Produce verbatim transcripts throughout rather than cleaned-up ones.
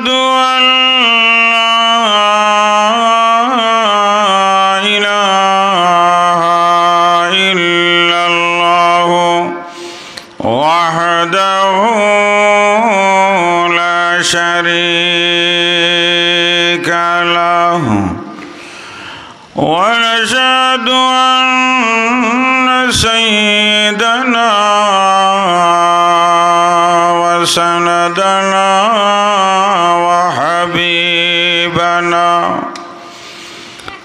أن لا إله إلا الله وحده لا شريك له، ونشهد أن سيدنا وسندنا وحبيبنا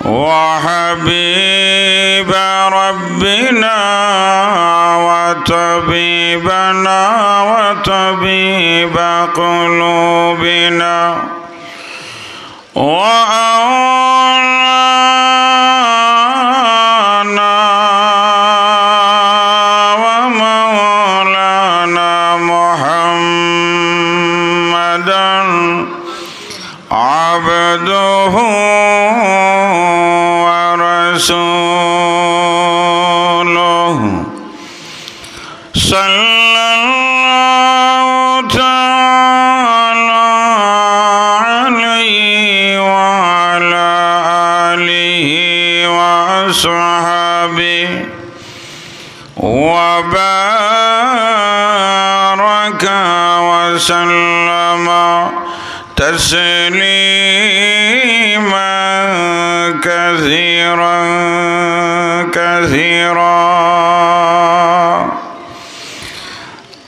وحبيب ربنا وطبيبنا وطبيب قلوبنا وأولانا ومولانا محمدا عبده ورسوله، صلى الله تعالى عليه وعلى آله وأصحابه وبارك وسلم تسليما كثيرا كثيرا.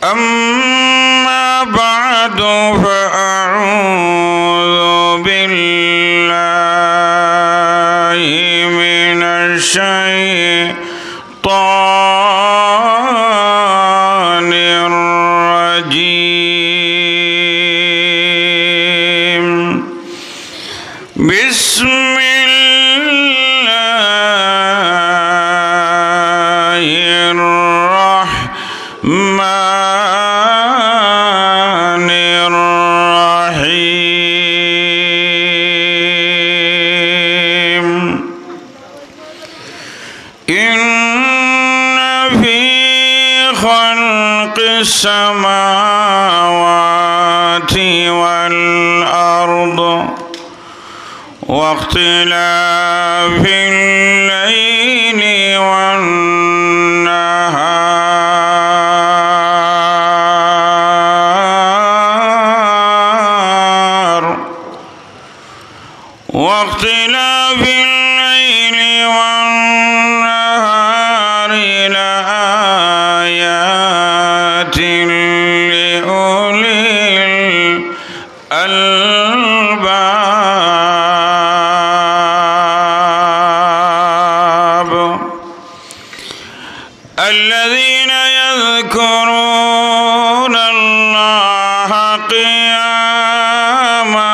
أما بعد، فأعوذ بالله من الشيطان الرجيم. بسم الله الرحمن الرحيم. إن في خلق السماوات والأرض واختلاف الليل والنهار واختلاف الليل والنهار لآيات لأولي الألباب. الذين يذكرون الله قياما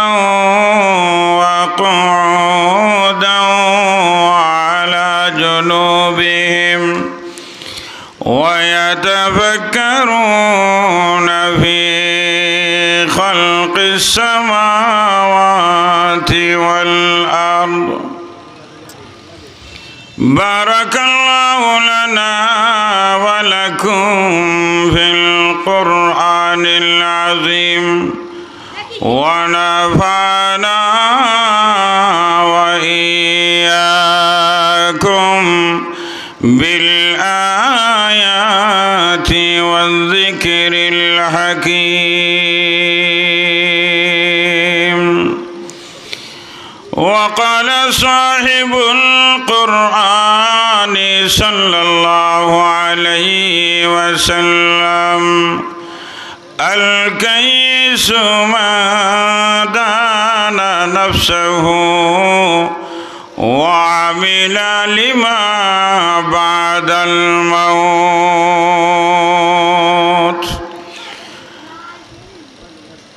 وقعودا وعلى جنوبهم ويتفكرون في خلق السماوات والأرض. بارك الله لنا ولكم في القرآن العظيم، ونفعنا وإياكم بالآيات والذكر الحكيم. وقال صاحب القرآن صلى الله عليه وسلم: الكيس من دان نفسه وعمل لما بعد الموت.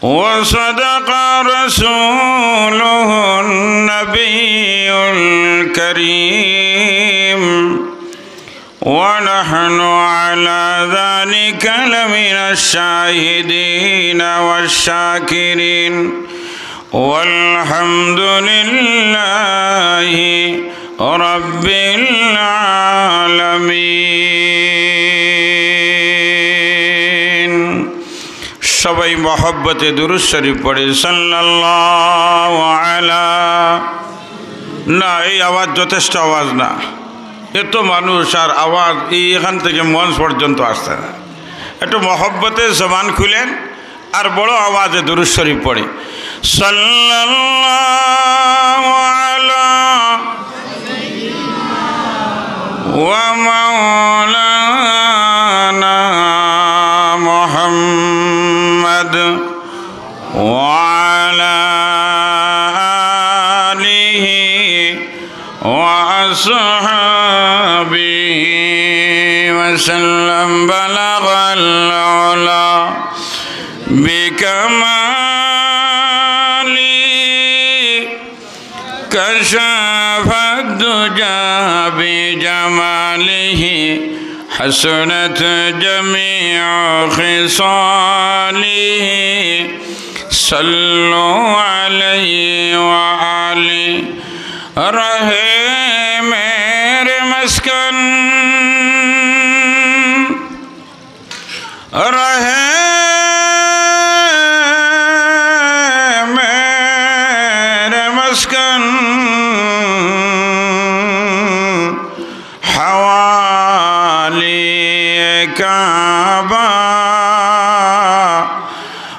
وصدق رسوله النبي الكريم، ونحن على ذلك لمن الشاهدين والشاكرين، والحمد لله رب العالمين. সবাই মহব্বতে দুরূদ শরীফ পড়ি, সাল্লাল্লাহু আলা। না, এই আওয়াজ যথেষ্ট আওয়াজ না, এত মানুষ আর আওয়াজ এই এখান থেকে মঞ্চ পর্যন্ত আসছে না। একটু মহব্বতে জবান খুলেন আর বড় আওয়াজে দুরূদ শরীফ পড়ি, সাল্লাল্লাহু আলা ওয়া মাওলানা মুহাম্মদ ওয়া আলা আলিহি وأصحابه وسلم. بلغ العلا بكماله، كشف الدجى بجماله، حسنت جميع خصاله. صلوا عليه وآله. رہے میرے مسکن، رہے میرے مسکن، حوالی کعبہ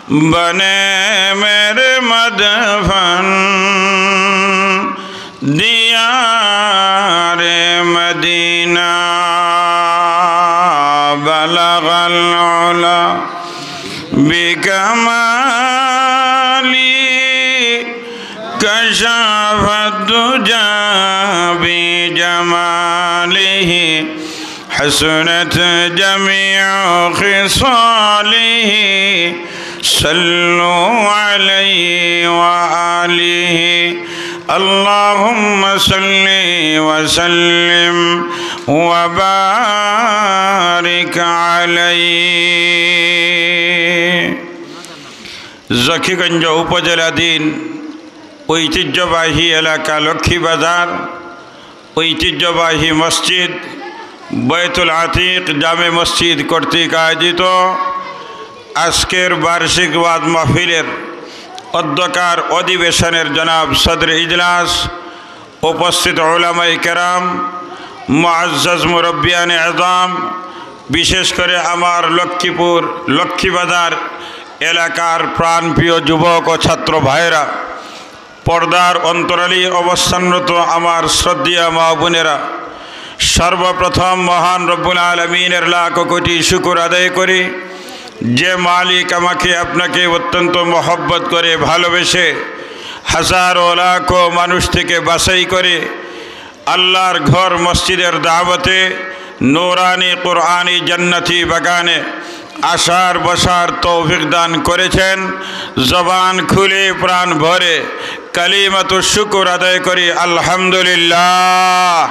بنے میرے مدفن، دیار مدینہ. بلغ العلا بكماله، كشف الدجى بجماله، حسنت جميع خصاله. صلوا عليه وآله. اللهم صل وسلم وبارك عليه. জকিগঞ্জ উপজেলাধীন ঐতিহ্যবাহী এলাকা লক্ষ্মীবাজার, ঐতিহ্যবাহী মসজিদ বৈতুল আতিক জামে মসজিদ কর্তৃক আয়োজিত আজকের বার্ষিক ওয়াজ মাহফিলের অধ্যকার অধিবেশনের জনাব সদর ইজলাস, উপস্থিত উলামায়ে কেরাম, মুআজ্জাজ মুরব্বিয়ানে আযম, বিশেষ করে আমার লক্ষ্মীপুর, লক্ষ্মীবাজার এলাকার প্রাণপ্রিয় যুবক ও ছাত্র ভাইরা, পর্দার অন্তরালে অবস্থানরত আমার শ্রদ্ধেয় মা বোনেরা, সর্বপ্রথম মহান রব্বুল আলামিনের লাখ কোটি শুকর আদায় করি, যে মালিক আমাকে আপনাকে অত্যন্ত মহব্বত করে ভালোবেসে হাজারো লাখো মানুষ থেকে বাছাই করে আল্লাহর ঘর মসজিদের দাওয়াতে নূরানি কোরআনি জান্নাতি বাগানে আসার বসার তৌফিক দান করেছেন। জবান খুলে প্রাণ ভরে কালিমাতু শুকুর আদায় করি, আলহামদুলিল্লাহ।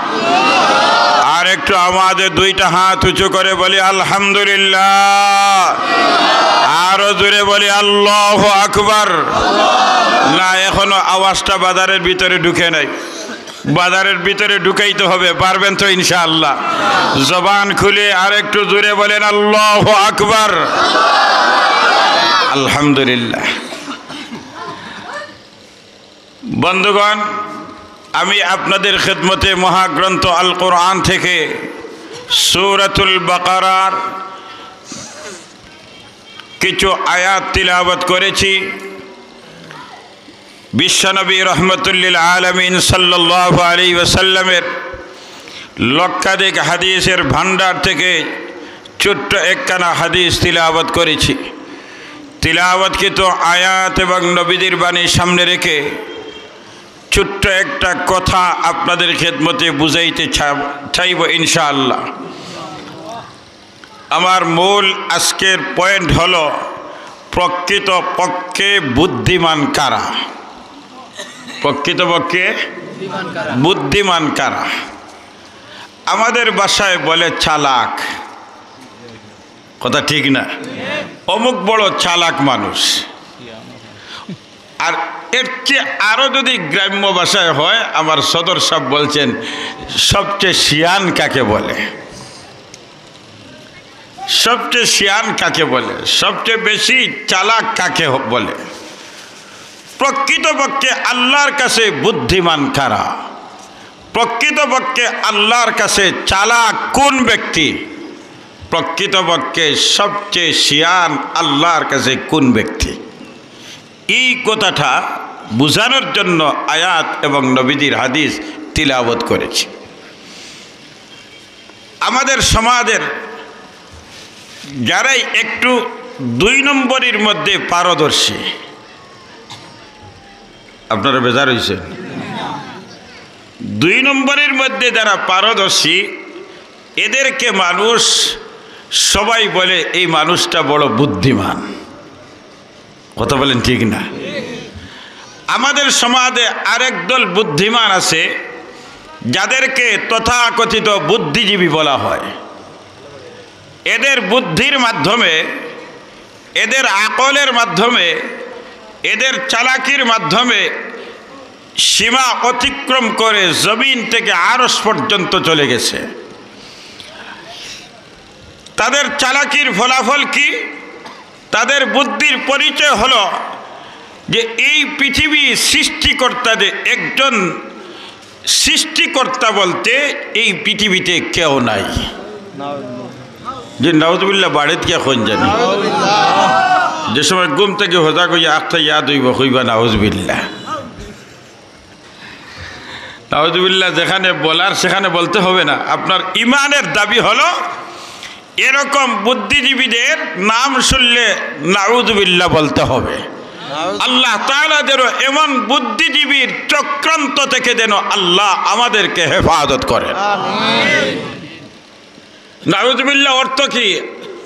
আর একটু আমাদের দুইটা হাত উঁচু করে বলি, আলহামদুলিল্লাহ। আরো জোরে বলি, আল্লাহু আকবার। না, এখনো আওয়াজটা বাজারের ভিতরে ঢুকে নাই। বাজারের ভিতরে ঢুকাইতে হবে, পারবেন তো ইনশাআল্লাহ? জবান খুলে আর একটু জোরে বলেন, আল্লাহু আকবার, আলহামদুলিল্লাহ। বন্ধুগণ, আমি আপনাদের খেদমতে মহাগ্রন্থ আল কোরআন থেকে সূরাতুল বাকারার কিছু আয়াত তিলাওয়াত করেছি। বিশ্বনবী রহমতুল্লিল আলামিন সাল্লাল্লাহু আলাইহি ওয়াসাল্লামের লক্ষাধিক হাদিসের ভান্ডার থেকে ছোট্ট একখানা হাদিস তিলাওয়াত করেছি। তিলাওয়াতকৃত আয়াত এবং নবীজির বাণী সামনে রেখে ছোট্ট একটা কথা আপনাদের খেদমতে বুঝাইতে চা-, চাইব ইনশাআল্লাহ। আমার মূল আজকের পয়েন্ট হলো, প্রকৃত পক্ষে বুদ্ধিমান কারা? প্রকৃত পক্ষে বুদ্ধিমান কারা? আমাদের ভাষায় বলে চালাক, কথা ঠিক না? অমুক বড় চালাক মানুষ। আর এর চেয়ে আরো যদি গ্রাম্য ভাষায় হয়, আমার সদর সাহেব বলছেন, সবচেয়ে শিয়ান কাকে বলে? সবচেয়ে শিয়ান কাকে বলে? সবচেয়ে বেশি চালাক কাকে হ-, বলে? প্রকৃতপক্ষে আল্লাহর কাছে বুদ্ধিমান কারা? প্রকৃতপক্ষে আল্লাহর কাছে চালাক কোন ব্যক্তি? প্রকৃতপক্ষে সবচেয়ে শিয়ান আল্লাহর কাছে কোন ব্যক্তি? এই কথাটা বুঝানোর জন্য আয়াত এবং নবীজির হাদিস তিলাওয়াত করেছি। আমাদের সমাজের যারাই একটু দুই নম্বরীর মধ্যে পারদর্শী, আপনারা বেজার হইছেন? দুই নম্বরীর মধ্যে যারা পারদর্শী, এদেরকে মানুষ সবাই বলে, "এই মানুষটা বড় বুদ্ধিমান।" কথা বলেন, ঠিক না? আমাদের সমাজে আরেক দল বুদ্ধিমান আছে, যাদেরকে তথাকথিত বুদ্ধিজীবী বলা হয়। এদের বুদ্ধির মাধ্যমে, এদের আকলের মাধ্যমে, এদের চালাকির মাধ্যমে সীমা অতিক্রম করে জমিন থেকে আরশ পর্যন্ত চলে গেছে। তাদের চালাকির ফলাফল কি? তাদের বুদ্ধির পরিচয় হলো যে এই পৃথিবী সৃষ্টিকর্তা, যে একজন সৃষ্টিকর্তা বলতে এই পৃথিবীতে কেউ নাই। যে নাউজুবিল্লাহ বাড়িত গিয়া কইন জানি, যে সময় ঘুম থেকে হজাগ হইয়া আখটা ইয়াদ হইব, কইবা নাউজুবিল্লাহ। নাউজুবিল্লাহ যেখানে বলার সেখানে বলতে হবে না। আপনার ইমানের দাবি হলো এরকম বুদ্ধিজীবীদের নাম শুনলে নাউজুবিল্লাহ বলতে হবে। আল্লাহ তাআলা যেন এমন বুদ্ধিজীবীর চক্রান্ত থেকে যেন আল্লাহ আমাদেরকে হেফাজত করেন। নাউজুবিল্লাহ অর্থ কি?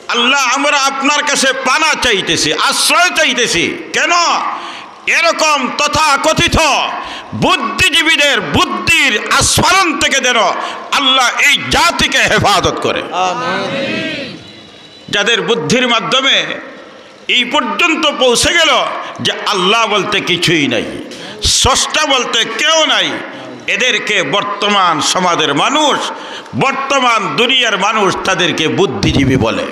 আল্লাহ, আমরা আপনার কাছে পানা চাইতেছি, আশ্রয় চাইতেছি। কেন? এরকম তথাকথিত বুদ্ধিজীবীদের বুদ্ধির আস্ফালন থেকে যেন আল্লাহ এই জাতিকে হেফাজত করে। যাদের বুদ্ধির মাধ্যমে এই পর্যন্ত পৌঁছে গেল যে আল্লাহ বলতে কিছুই নাই, স্রষ্টা বলতে কেউ নাই, এদেরকে বর্তমান সমাজের মানুষ, বর্তমান দুনিয়ার মানুষ তাদেরকে বুদ্ধিজীবী বলে।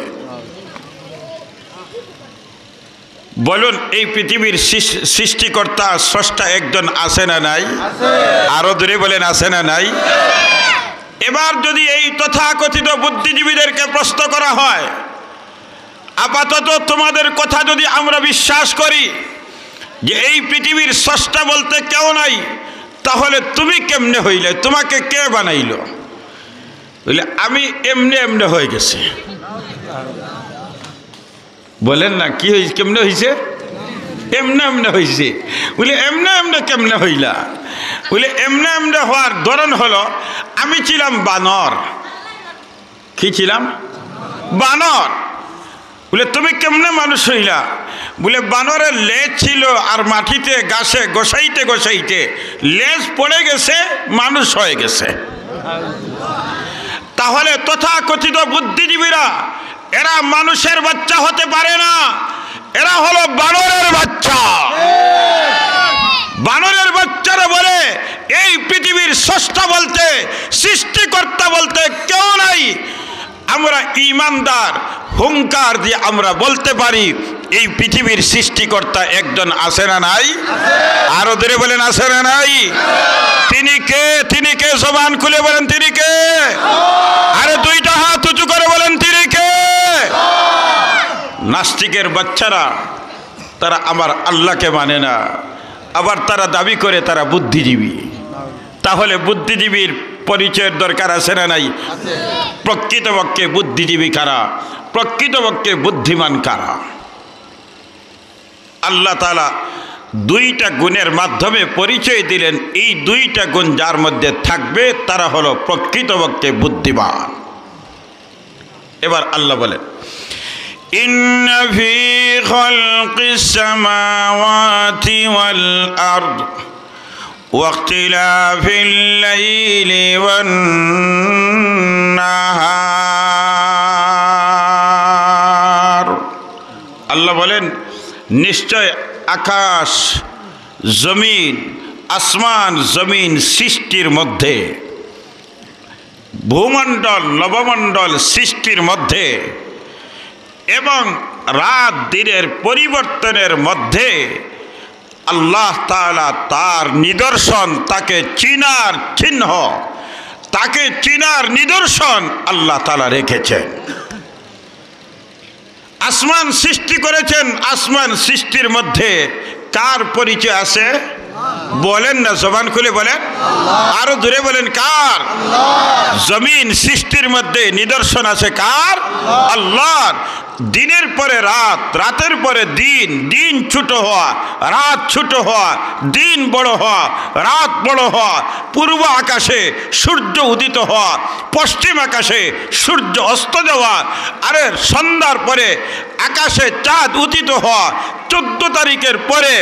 বলুন, এই পৃথিবীর সৃষ-, সৃষ্টিকর্তা, স্রষ্টা একজন আছে না নাই? আরো জোরে বলেন, আছে না নাই? এবার যদি এই তথাকথিত বুদ্ধিজীবীদেরকে প্রশ্ন করা হয়, আপাতত তোমাদের কথা যদি আমরা বিশ্বাস করি যে এই পৃথিবীর স্রষ্টা বলতে কেউ নাই, তাহলে তুমি কেমনে হইলে? তোমাকে কে বানাইল? বলে, আমি এমনে এমনে হয়ে গেছে। বলেন না, কি হয়েছে, কেমনে হয়েছে? এমনে এমনে হয়েছে। বলে, এমনে এমনে কেমনে হইলা? বলে, এমনে এমনে হওয়ার ধরন হলো, আমি ছিলাম বানর। কি ছিলাম? বানর। বলে, তুমি কেমনে মানুষ হইলা? বলে, বানরের লেজ ছিল আর মাটিতে ঘাসে ঘষাইতে ঘষাইতে লেজ পড়ে গেছে, মানুষ হয়ে গেছে। তাহলে তথাকথিত বুদ্ধিজীবীরা, এরা মানুষের বাচ্চা হতে পারে না, এরা হলো বানরের বাচ্চা। বানরের বাচ্চারা বলে, এই পৃথিবীর স্রষ্টা বলতে, সৃষ্টিকর্তা বলতে কেউ নাই। আমরা ইমানদার, হুঙ্কার দিয়ে আমরা বলতে পারি, এই পৃথিবীর সৃষ্টিকর্তা একজন আছে না নাই? আরো জোরে বলেন, আছে না নাই? তিনি কে? তিনি কে? জবান খুলে বলেন, তিনি কে? আরে দুইটা হাত উঁচু করে বলেন, তিনি কে? নাস্তিকের বাচ্চারা, তারা আমার আল্লাহকে মানে না, আবার তারা দাবি করে তারা বুদ্ধিজীবী। তাহলে বুদ্ধিজীবীর পরিচয়ের দরকার আছে না নাই? প্রকৃতপক্ষে বুদ্ধিজীবী কারা? প্রকৃতপক্ষে বুদ্ধিমান কারা? আল্লাহ তাআলা দুইটা গুণের মাধ্যমে পরিচয় দিলেন, এই দুইটা গুণ যার মধ্যে থাকবে, তারা হলো প্রকৃতপক্ষে বুদ্ধিমান। এবার আল্লাহ বলেন, إن في خلق السماوات والأرض واختلاف الليل والنهار। আল্লাহ বলেন, নিশ্চয় আকাশ, জমিন, আসমান, জমিন সৃষ্টির মধ্যে, ভূমণ্ডল, নবমণ্ডল সৃষ্টির মধ্যে এবং রাত দিনের পরিবর্তনের মধ্যে আল্লাহ তাআলা তার নিদর্শন, তাকে চিনার চিহ্ন, তাকে চিনার নিদর্শন আল্লাহ তাআলা রেখেছেন। আসমান সৃষ্টি করেছেন, আসমান সৃষ্টির মধ্যে কার পরিচয় আছে? বলেন না, জবান খুলে বলেন, আরো জোরে বলেন, কার? জমিন সৃষ্টির মধ্যে নিদর্শন আছে কার? আল্লাহর। দিনের পরে রাত, রাতের পরে দিন, দিন ছোট হওয়া, রাত ছোট হওয়া, দিন বড় হওয়া, রাত বড় হওয়া, পূর্ব আকাশে সূর্য উদিত হওয়া, পশ্চিম আকাশে সূর্য অস্ত যাওয়া, আরে সন্ধ্যার পরে আকাশে চাঁদ উদিত হওয়া, চোদ্দ তারিখের পরে,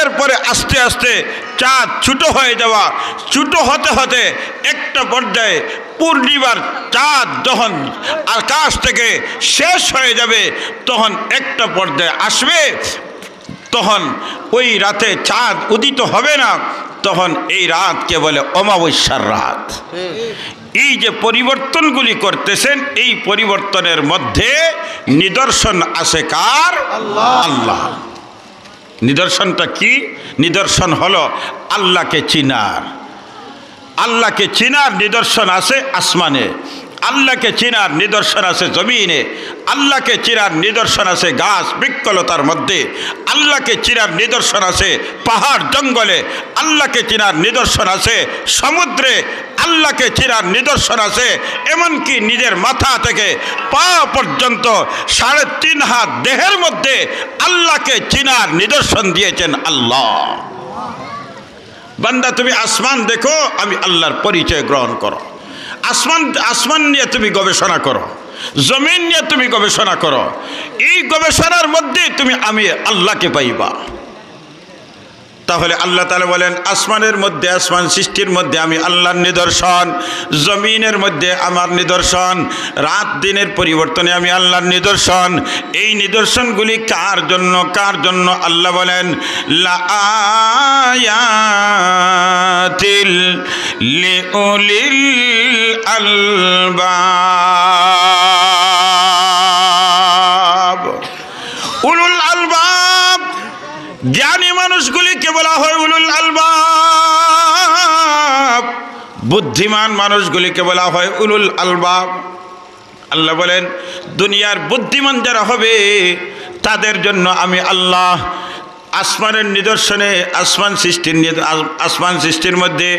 এরপরে আস্তে আস্তে চাঁদ ছোট হয়ে যাওয়া, ছোট হতে হতে একটা পর্যায়ে পূর্ণিমার চাঁদ যখন আকাশ থেকে শেষ হয়ে যাবে, তখন একটা পর্যায়ে আসবে, তখন ওই রাতে চাঁদ উদিত হবে না, তখন এই রাতকে বলে অমাবস্যার রাত। এই যে পরিবর্তনগুলি করতেছেন, এই পরিবর্তনের মধ্যে নিদর্শন আছে কার? আল্লাহ। নিদর্শনটা কি? নিদর্শন হলো আল্লাহকে চিনার। আল্লাহকে চিনার নিদর্শন আছে আসমানে, আল্লাহকে চিনার নিদর্শন আছে জমিনে, আল্লাহকে চিনার নিদর্শন আছে গাছ বৃক্ষলতার মধ্যে, আল্লাহকে চিনার নিদর্শন আছে পাহাড় জঙ্গলে, আল্লাহকে চিনার নিদর্শন আছে সমুদ্রে, আল্লাহকে চিনার নিদর্শন আছে এমনকি নিজের মাথা থেকে পা পর্যন্ত সাড়ে তিন হাত দেহের মধ্যে আল্লাহকে চিনার নিদর্শন দিয়েছেন আল্লাহ। বান্দা, তুমি আসমান দেখো, আমি আল্লাহর পরিচয় গ্রহণ করো। আসমান, আসমান নিয়ে তুমি গবেষণা করো, জমিন নিয়ে তুমি গবেষণা করো। এই গবেষণার মধ্যে তুমি আমি আল্লাহকে পাইবা। তাহলে আল্লাহ তাআলা বলেন, আসমানের মধ্যে, আসমান সৃষ্টির মধ্যে আমি আল্লাহর নিদর্শন, জমিনের মধ্যে আমার নিদর্শন, রাত দিনের পরিবর্তনে আমি আল্লাহর নিদর্শন। এই নিদর্শনগুলি কার জন্য? কার জন্য? আল্লাহ বলেন, লা আয়াতিল লিউলিল আলবাব। উলুল আলবাব, জ্ঞানী মানুষগুলিকে বলা হয় উলুল আলবাব, বুদ্ধিমান মানুষগুলিকে বলা হয় উলুল আলবাব। আল্লাহ বলেন, দুনিয়ার বুদ্ধিমান যারা হবে, তাদের জন্য আমি আল্লাহ আসমানের নিদর্শনে, আসমান সৃষ্টির নিদ-, আস-, আসমান সৃষ্টির মধ্যে,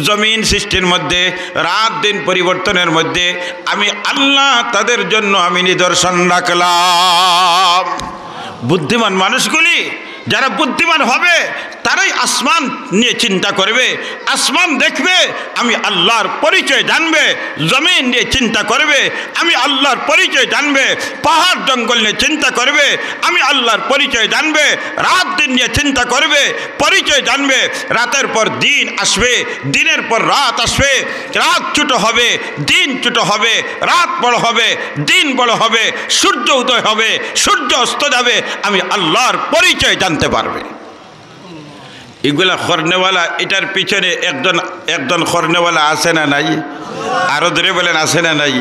জমিন সৃষ্টির মধ্যে, রাত দিন পরিবর্তনের মধ্যে আমি আল্লাহ তাদের জন্য আমি নিদর্শন রাখলাম। বুদ্ধিমান মানুষগুলি, যারা বুদ্ধিমান হবে, তারাই আসমান নিয়ে চিন্তা করবে, আসমান দেখবে, আমি আল্লাহর পরিচয় জানবে। জমিন নিয়ে চিন্তা করবে, আমি আল্লাহর পরিচয় জানবে। পাহাড় জঙ্গল নিয়ে চিন্তা করবে, আমি আল্লাহর পরিচয় জানবে। রাত দিন নিয়ে চিন্তা করবে, পরিচয় জানবে। রাতের পর দিন আসবে, দিনের পর রাত আসবে, রাত ছোট হবে, দিন ছোট হবে, রাত বড় হবে, দিন বড় হবে, সূর্য উদয় হবে, সূর্য অস্ত যাবে, আমি আল্লাহর পরিচয় জানতে পারবে। এগুলা করনেওয়ালা, এটার পিছনে একজন, একজন করনেওয়ালা আছে না নাই? আরো জোরে বলেন, আছে না নাই?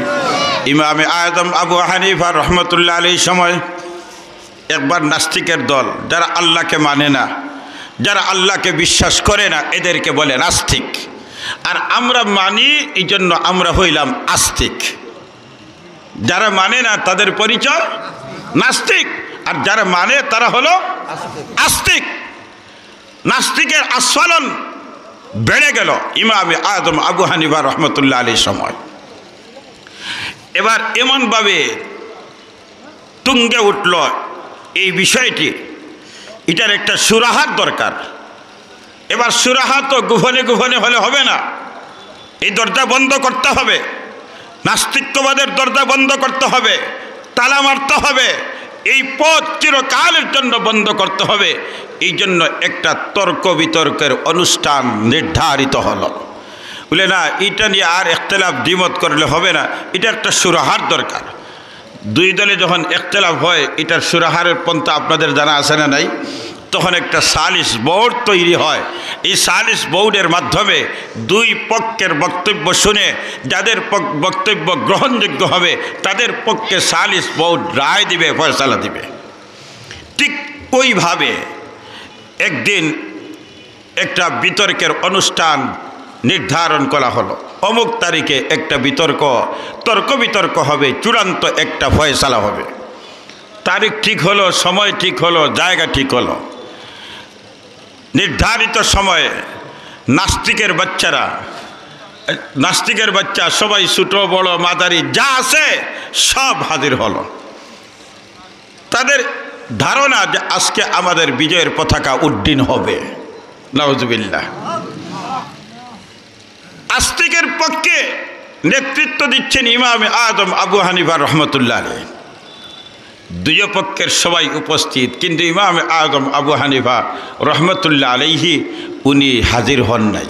ইমামে আজম আবু হানিফা রহমতুল্লাহ আলাইহির সময় একবার নাস্তিকের দল, যারা আল্লাহকে মানে না, যারা আল্লাহকে বিশ্বাস করে না, এদেরকে বলে নাস্তিক। আর আমরা মানি, এই জন্য আমরা হইলাম আস্তিক। যারা মানে না, তাদের পরিচয় নাস্তিক, আর যারা মানে, তারা হলো আস্তিক। নাস্তিকের আস্ফালন বেড়ে গেল ইমামে আজম আবু হানিফা রহমতুল্লাহ আলাইহির সময়। এবার এমনভাবে তুঙ্গে উঠল এই বিষয়টি, এটার একটা সুরাহার দরকার। এবার সুরাহা তো গোপনে গোপনে হলে হবে না, এই দরজা বন্ধ করতে হবে, নাস্তিক্যবাদের দরজা বন্ধ করতে হবে, তালা মারতে হবে, এই পথ চিরকালের জন্য বন্ধ করতে হবে। এই জন্য একটা তর্ক বিতর্কের অনুষ্ঠান নির্ধারিত হলো। বলে, না, এটা নিয়ে আর ইখতিলাফ দ্বিমত করলে হবে না, এটা একটা সুরাহার দরকার। দুই দলে যখন ইখতিলাফ হয়, এটার সুরাহারের পন্থা আপনাদের জানা আছে না নাই? তখন একটা সালিশ বোর্ড তৈরি হয়, এই সালিস বোর্ডের মাধ্যমে দুই পক্ষের বক্তব্য শুনে যাদের পক-, বক্তব্য গ্রহণযোগ্য হবে, তাদের পক্ষে সালিস বোর্ড রায় দিবে, ফয়সালা দিবে। ঠিক ওইভাবে একদিন একটা বিতর্কের অনুষ্ঠান নির্ধারণ করা হলো, অমুক তারিখে একটা বিতর্ক, তর্ক বিতর্ক হবে, চূড়ান্ত একটা ফয়সালা হবে। তারিখ ঠিক হলো, সময় ঠিক হলো, জায়গা ঠিক হলো। নির্ধারিত সময়ে নাস্তিকের বাচ্চারা, নাস্তিকের বাচ্চা সবাই, ছোট বড় মাঝারি যা আছে, সব হাজির হলো। তাদের ধারণা যে আজকে আমাদের বিজয়ের পতাকা উড্ডীন হবে। নাউজুবিল্লাহ। আস্তিকের পক্ষে নেতৃত্ব দিচ্ছেন ইমামে আজম আবু হানিফা রহমতুল্লাহ আলাইহি। দুই পক্ষের সবাই উপস্থিত, কিন্তু ইমামে আজম আবু হানিফা রহমতুল্লাহ আলাইহি উনি হাজির হন নাই।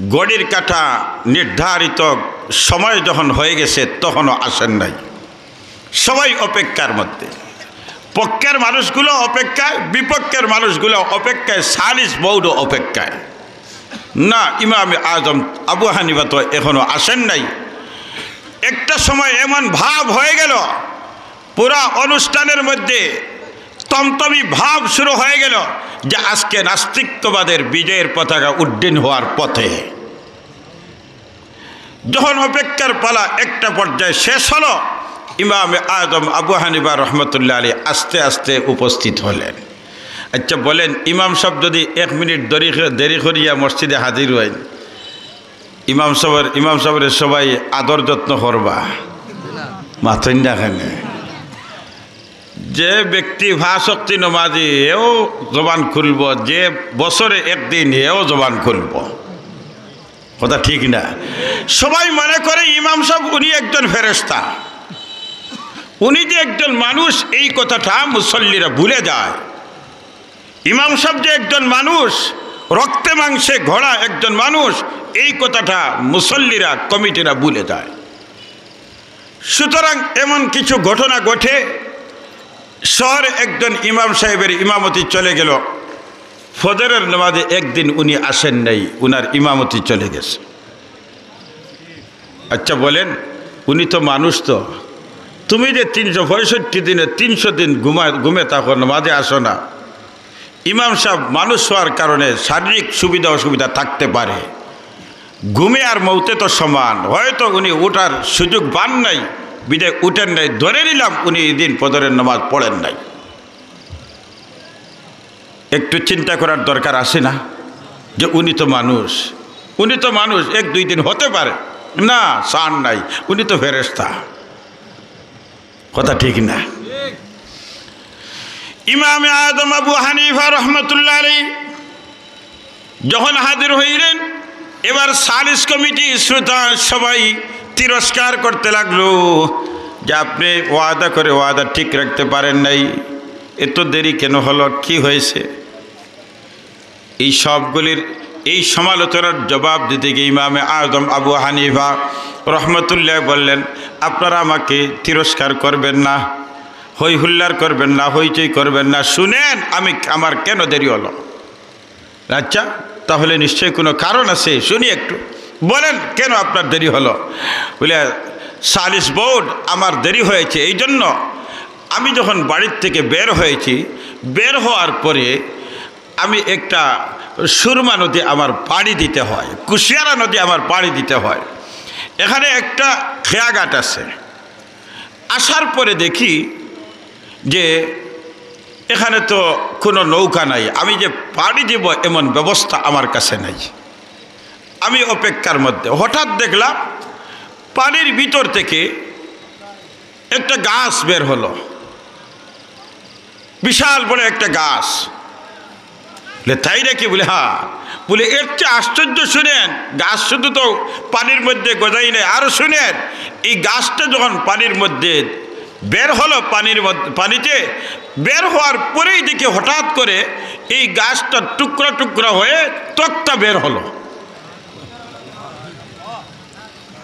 ঘড়ির কাঁটা নির্ধারিত সময় যখন হয়ে গেছে, তখনও আসেন নাই। সবাই অপেক্ষার মধ্যে, পক্ষের মানুষগুলো অপেক্ষায়, বিপক্ষের মানুষগুলো অপেক্ষায়, সালিস বোর্ডও অপেক্ষায়। না, ইমামে আজম আবু হানিফা তো এখনো আসেন নাই। একটা সময় এমন ভাব হয়ে গেল, পুরা অনুষ্ঠানের মধ্যে তমতমি ভাব শুরু হয়ে গেল যে আজকে নাস্তিকবাদের বিজয়ের পতাকা উড্ডীন হওয়ার পথে। যখন অপেক্ষার পালা একটা পর্যায়ে শেষ হলো, ইমামে আজম আবু হানিফা রহমতুল্লাহ আলাইহি আস্তে আস্তে উপস্থিত হলেন। আচ্ছা বলেন, ইমাম সাহেব যদি এক মিনিট দেরি, দেরি করিয়া মসজিদে হাজির হইন, ইমাম সাহেবের, ইমাম সাহেবের সবাই আদর যত্ন করবা? মাতইন না কেনে? যে ব্যক্তি পাঁচ ওয়াক্ত নমাজি, এও জবান খুলবো, যে বছরে একদিন, এও জবান খুলবো। কথা ঠিক না? সবাই মনে করে ইমাম সাহেব উনি একজন ফেরেশতা, উনি যে একজন মানুষ, এই কথাটা মুসল্লিরা ভুলে যায়। ইমাম সাহেব যে একজন মানুষ, রক্তে মাংসে গড়া একজন মানুষ, এই কথাটা মুসল্লিরা, কমিটিরা ভুলে যায়। সুতরাং এমন কিছু ঘটনা ঘটে, শহরে একজন ইমাম সাহেবের ইমামতি চলে গেল, ফজরের নামাজে একদিন উনি আসেন নাই, উনার ইমামতি চলে গেছে। আচ্ছা বলেন, উনি তো মানুষ তো। তুমি যে তিনশো পঁয়ষট্টি দিনে তিনশো দিন ঘুমা-, ঘুমে থাকো, নামাজে আসো না, ইমাম সাহেব মানুষ হওয়ার কারণে শারীরিক সুবিধা অসুবিধা থাকতে পারে, ঘুমে আর মৌতে তো সমান। হয়তো উনি উঠার সুযোগ পান নাই, বিধায় উঠেন নাই। ধরে নিলাম উনি এই দিন ফজরের নামাজ পড়েন নাই। একটু চিন্তা করার দরকার আছে না যে উনি তো মানুষ, উনি তো মানুষ, এক দুই দিন হতে পারে। না, চান নাই, উনি তো ফেরেশতা। কথা ঠিক না? ইমামে আজম আবু হানিফা রহমতুল্লাহ আলাইহি যখন হাজির হইলেন, এবার সালিস কমিটি, শ্রোতা সবাই তিরস্কার করতে লাগলো যে, "আপনি ওয়াদা করে ওয়াদা ঠিক রাখতে পারেন নাই, এত দেরি কেন হলো, কি হয়েছে?" এই সবগুলির, এই সমালোচনার জবাব দিতে গিয়ে ইমামে আজম আবু হানিফা রহমতুল্লাহ বললেন, "আপনারা আমাকে তিরস্কার করবেন না, হই হুল্লার করবেন না, হইচই করবেন না। শুনেন, আমি, আমার কেন দেরি হলো?" "আচ্ছা, তাহলে নিশ্চয়ই কোনো কারণ আছে, শুনি একটু। বলেন, কেন আপনার দেরি হলো?" বলে, "সালিস বোর্ড, আমার দেরি হয়েছে এই জন্য, আমি যখন বাড়ির থেকে বের হয়েছি, বের হওয়ার পরে আমি একটা সুরমা নদী আমার পাড়ি দিতে হয়, কুশিয়ারা নদী আমার পাড়ি দিতে হয়। এখানে একটা খেয়াঘাট আছে। আসার পরে দেখি যে এখানে তো কোনো নৌকা নাই, আমি যে পাড়ি দিব এমন ব্যবস্থা আমার কাছে নাই। আমি অপেক্ষার মধ্যে হঠাৎ দেখলাম পানির ভিতর থেকে একটা গাছ বের হলো, বিশাল বড় একটা গাছ।" বলে, "তাই নাকি?" বলে, "হ্যাঁ।" বলে, "এর চেয়ে আশ্চর্য শুনেন, গাছ শুধু তো পানির মধ্যে গজাই নেই, আরো শুনেন, এই গাছটা যখন পানির মধ্যে বের হলো, পানির মধ্যে, পানিতে বের হওয়ার পরেই দেখি হঠাৎ করে এই গাছটা টুকরা টুকরা হয়ে তক্তা বের হলো।"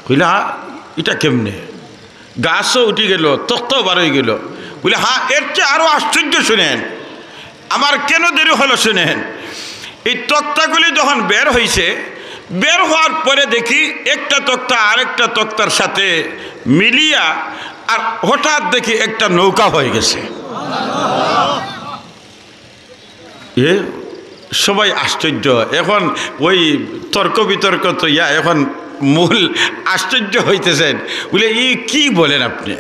কইলা, "হ্যাঁ, এটা কেমনে?" গাছও উঠি গেল, তক্তাও বার হয়ে গেল। বলে, "হ্যাঁ, এর চেয়ে আরো আশ্চর্য শুনেন, আমার কেন দেরি হলো শুনেন। এই তক্তাগুলি যখন বের হইছে, বের হওয়ার পরে দেখি একটা তক্তা আরেকটা তক্তার সাথে মিলিয়া আর হঠাৎ দেখি একটা নৌকা হয়ে গেছে। এ সবাই আশ্চর্য। এখন ওই তর্ক বিতর্ক তো ইয়া, এখন মূল আশ্চর্য হইতেছেন, বলে, "ই কি বলেন আপনি?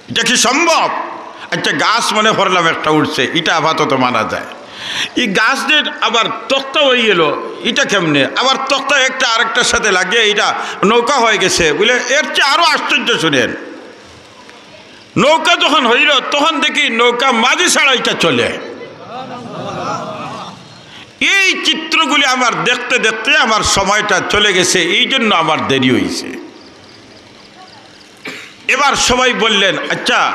এটা কি সম্ভব?" আচ্ছা, গাছ মনে করলাম একটা উঠছে, এটা আপাতত মানা যায়। এই গাছ যে আবার তক্তা হয়ে গেল, এটা কেমনে? আবার তক্তা একটা আরেকটার সাথে লাগিয়ে এটা নৌকা হয়ে গেছে, বলে, এর চেয়ে আরো আশ্চর্য শুনেন। নৌকা যখন হইল, তখন দেখি নৌকা মাঝি ছাড়া এটা চলে। এই চিত্রগুলি আমার দেখতে দেখতে আমার সময়টা চলে গেছে, এই জন্য আমার দেরি হয়েছে। এবার সবাই বললেন, "আচ্ছা,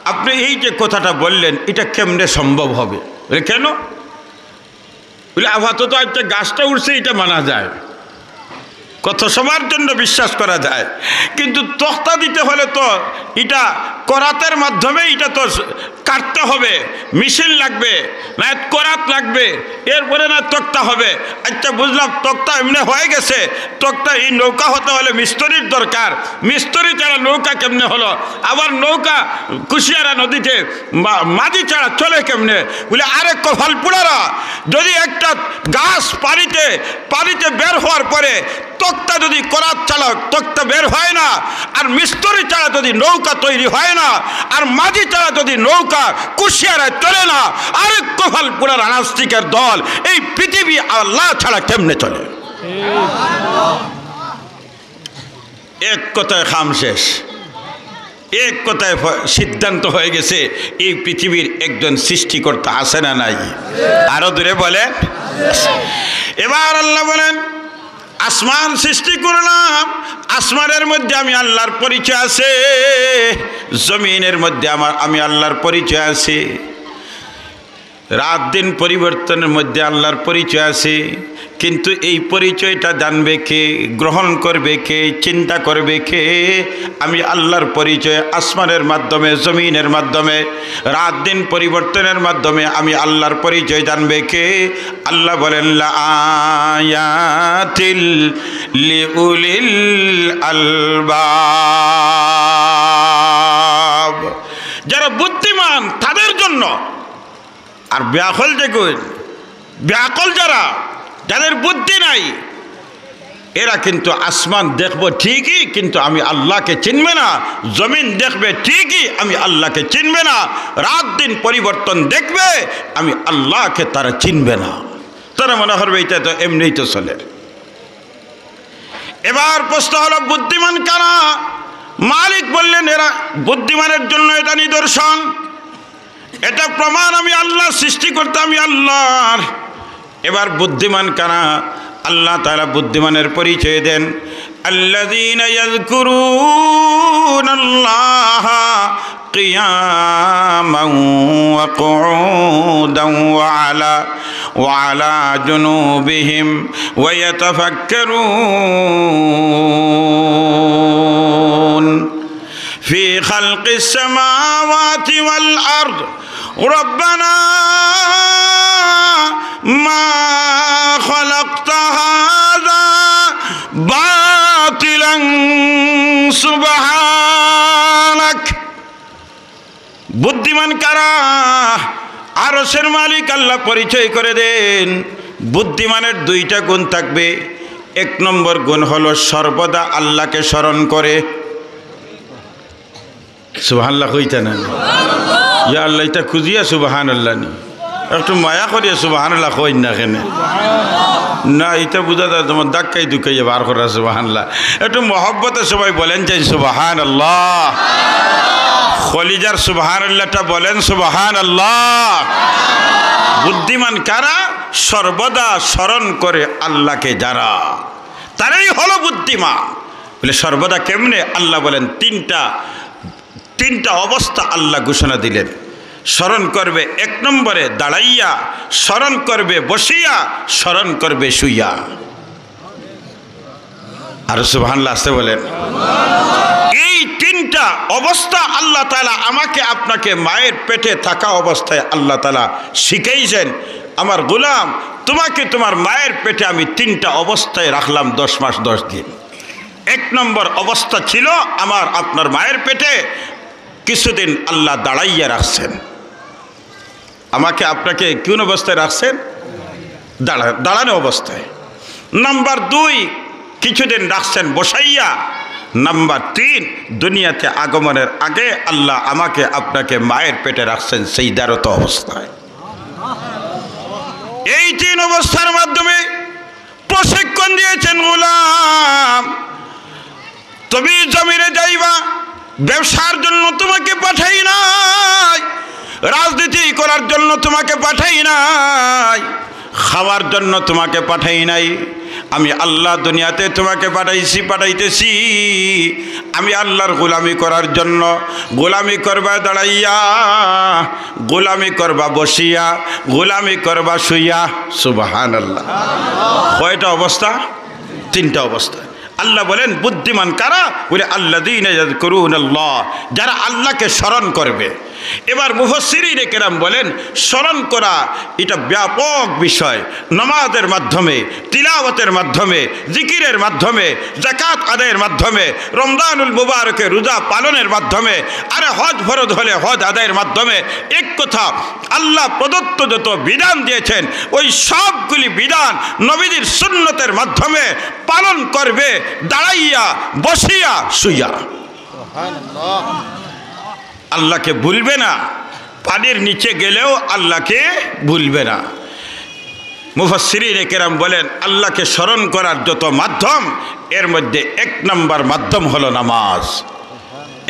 আপনি এই যে কথাটা বললেন, এটা কেমনে সম্ভব হবে?" বলে, "কেন?" বলে, "আপাতত একটা গাছটা উঠছে, এটা মানা যায়, কত সবার জন্য বিশ্বাস করা যায়, কিন্তু তক্তা দিতে হলে তো এটা করাতের মাধ্যমে এটা তো কাটতে হবে, মেশিন লাগবে, না করাত লাগবে, এরপরে না তক্তা হবে।" আচ্ছা, বুঝলাম, তক্তা এমনি হয়ে গেছে, তক্তা এই নৌকা হতে হলে মিস্ত্রির দরকার, মিস্ত্রি ছাড়া নৌকা কেমনে হলো? আবার নৌকা কুশিয়ারা নদীতে মা-, মাঝি ছাড়া চলে কেমনে? বলে, "আরে কপাল পুড়ারা, যদি একটা গাছ পানিতে, পানিতে বের হওয়ার পরে তক্তা যদি করাত ছাড়া তক্তা বের হয় না, আর মিস্ত্রি ছাড়া যদি নৌকা তৈরি হয় না, আর মাঝি ছাড়া যদি নৌকা কুশিয়ারায় চলে না, আরে কপাল পুড়ারা নাস্তিকের দল, এই পৃথিবী আল্লাহ ছাড়া কেমনে চলে?" এক কথায় কাম শেষ, এক কথায় ফ-, সিদ্ধান্ত হয়ে গেছে, এই পৃথিবীর একজন সৃষ্টিকর্তা আছে না নাই? আরো দূরে বলেন। এবার আল্লাহ বলেন, "আসমান সৃষ্টি করলাম, আসমানের মধ্যে আমি আল্লাহর পরিচয় আছে, জমিনের মধ্যে আমার, আমি আল্লাহর পরিচয় আছে।" রাত দিন পরিবর্তনের মধ্যে আল্লাহর পরিচয় আছে, কিন্তু এই পরিচয়টা জানবে কে, গ্রহণ করবে কে, চিন্তা করবে কে? আমি আল্লাহর পরিচয় আসমানের মাধ্যমে, জমিনের মাধ্যমে, রাত দিন পরিবর্তনের মাধ্যমে আমি আল্লাহর পরিচয় জানবে কে? আল্লাহ বলেন, "লা আয়াতিল লিউলিল আলবাব।" যারা বুদ্ধিমান তাদের জন্য। আর বেআকল যে কই, বেআকল যারা, যাদের বুদ্ধি নাই, এরা কিন্তু আসমান দেখবো ঠিকই, কিন্তু আমি আল্লাহকে চিনবে না। জমিন দেখবে ঠিকই, আমি আল্লাহকে চিনবে না। রাত দিন পরিবর্তন দেখবে, আমি আল্লাহকে তারা চিনবে না। তারা মনে করবে এটা তো এমনিই তো চলে। এবার প্রশ্ন হলো, বুদ্ধিমান কারা? মালিক বললেন, এরা বুদ্ধিমানের জন্য এটা নিদর্শন, এটা প্রমাণ আমি আল্লাহ, সৃষ্টিকর্তা আমি আল্লাহর। এবার বুদ্ধিমান কারা? আল্লাহ তাআলা বুদ্ধিমানের পরিচয় দেন, الذين يذكرون الله قياما وقعودا وعلى، وعلى جنوبهم ويتفكرون في خلق السماوات والأرض ربنا ما خلقت هذا باطلا سبحانك। বুদ্ধিমান কারা? আরশের মালিক আল্লাহ পরিচয় করে দেন। বুদ্ধিমানের দুইটা গুণ থাকবে। এক নম্বর গুণ হলো সর্বদা আল্লাহকে স্মরণ করে। সুবহানাল্লাহ কইতা না? ইয়া আল্লাহ, ইতা খুজিয়া সুবহানাল্লাহ নি? একটু মায়া করিয়া সুবহানাল্লাহ কইন না কেনে? না, ইতা বুঝা যায় তোমার ধাক্কাই ধুক্কাই বার করা সুবহানাল্লাহ। একটু মহব্বতে সবাই বলেন চাই সুবহানাল্লাহ। কলিজার সুবহানাল্লাহটা বলেন সুবহানাল্লাহ। বুদ্ধিমান কারা? সর্বদা স্মরণ করে আল্লাহকে যারা, তারাই হলো বুদ্ধিমান। বলে সর্বদা কেমনে? আল্লাহ বলেন তিনটা তিনটা অবস্থা আল্লাহ ঘোষণা দিলেন। স্মরণ করবে এক নম্বরে দাঁড়াইয়া, স্মরণ করবে বসিয়া, স্মরণ করবে শুইয়া। আর সুবহানাল্লাহ আস্তে বলেন। এই তিনটা অবস্থা আল্লাহ তাআলা আমাকে আপনাকে মায়ের পেটে থাকা অবস্থায় আল্লাহ তাআলা শিখাইছেন। আমার গোলাম, তোমাকে তোমার মায়ের পেটে আমি তিনটা অবস্থায় রাখলাম দশ মাস দশ দিন। এক নম্বর অবস্থা ছিল আমার আপনার মায়ের পেটে কিছুদিন আল্লাহ দাঁড়াইয়া রাখছেন। আমাকে আপনাকে কোন অবস্থায় রাখছেন? দাঁড়া-, দাঁড়ানো অবস্থায়। নাম্বার দুই, কিছুদিন রাখছেন বসাইয়া। নাম্বার তিন, দুনিয়াতে আগমনের আগে আল্লাহ আমাকে আপনাকে মায়ের পেটে রাখছেন সিজদারত অবস্থায়। এই তিন অবস্থার মাধ্যমে প্রশিক্ষণ দিয়েছেন, গোলাম, তুমি জমিনে যাইবা, ব্যবসার জন্য তোমাকে পাঠাই নাই, রাজনীতি করার জন্য তোমাকে পাঠাই নাই, খাওয়ার জন্য তোমাকে পাঠাই নাই। আমি আল্লাহ দুনিয়াতে তোমাকে পাঠাইছি, পাঠাইতেছি আমি আল্লাহর গোলামি করার জন্য। গোলামি করবা দাঁড়াইয়া, গোলামি করবা বসিয়া, গোলামি করবা শুইয়া। সুবহানাল্লাহ। কয়টা অবস্থা? তিনটা অবস্থা। আল্লাহ বলেন, বুদ্ধিমান কারা? বলে, আল্লাযীনা ইয়াযকুরুনাল্লাহ, যারা আল্লাহকে স্মরণ করবে। এবার মুফাসসিরিনে কেরাম বলেন, স্মরণ করা এটা ব্যাপক বিষয়। নামাজের মাধ্যমে, তিলাওয়াতের মাধ্যমে, জিকিরের মাধ্যমে, যাকাত আদায়ের মাধ্যমে, রমজানুল মুবারকে রোজা পালনের মাধ্যমে, আরে হজ ফরজ হলে হজ আদায়ের মাধ্যমে, এক কথা, আল্লাহ প্রদত্ত যত বিধান দিয়েছেন, ওই সবগুলি বিধান নবীজির সুন্নতের মাধ্যমে পালন করবে, দাঁড়াইয়া, বসিয়া, শুইয়া। আল্লাহকে ভুলবে না, পানির নিচে গেলেও আল্লাহকে ভুলবে না। মুফাসসিরিনে কেরাম বলেন, আল্লাহকে স্মরণ করার যত মাধ্যম, এর মধ্যে এক নম্বর মাধ্যম হলো নামাজ।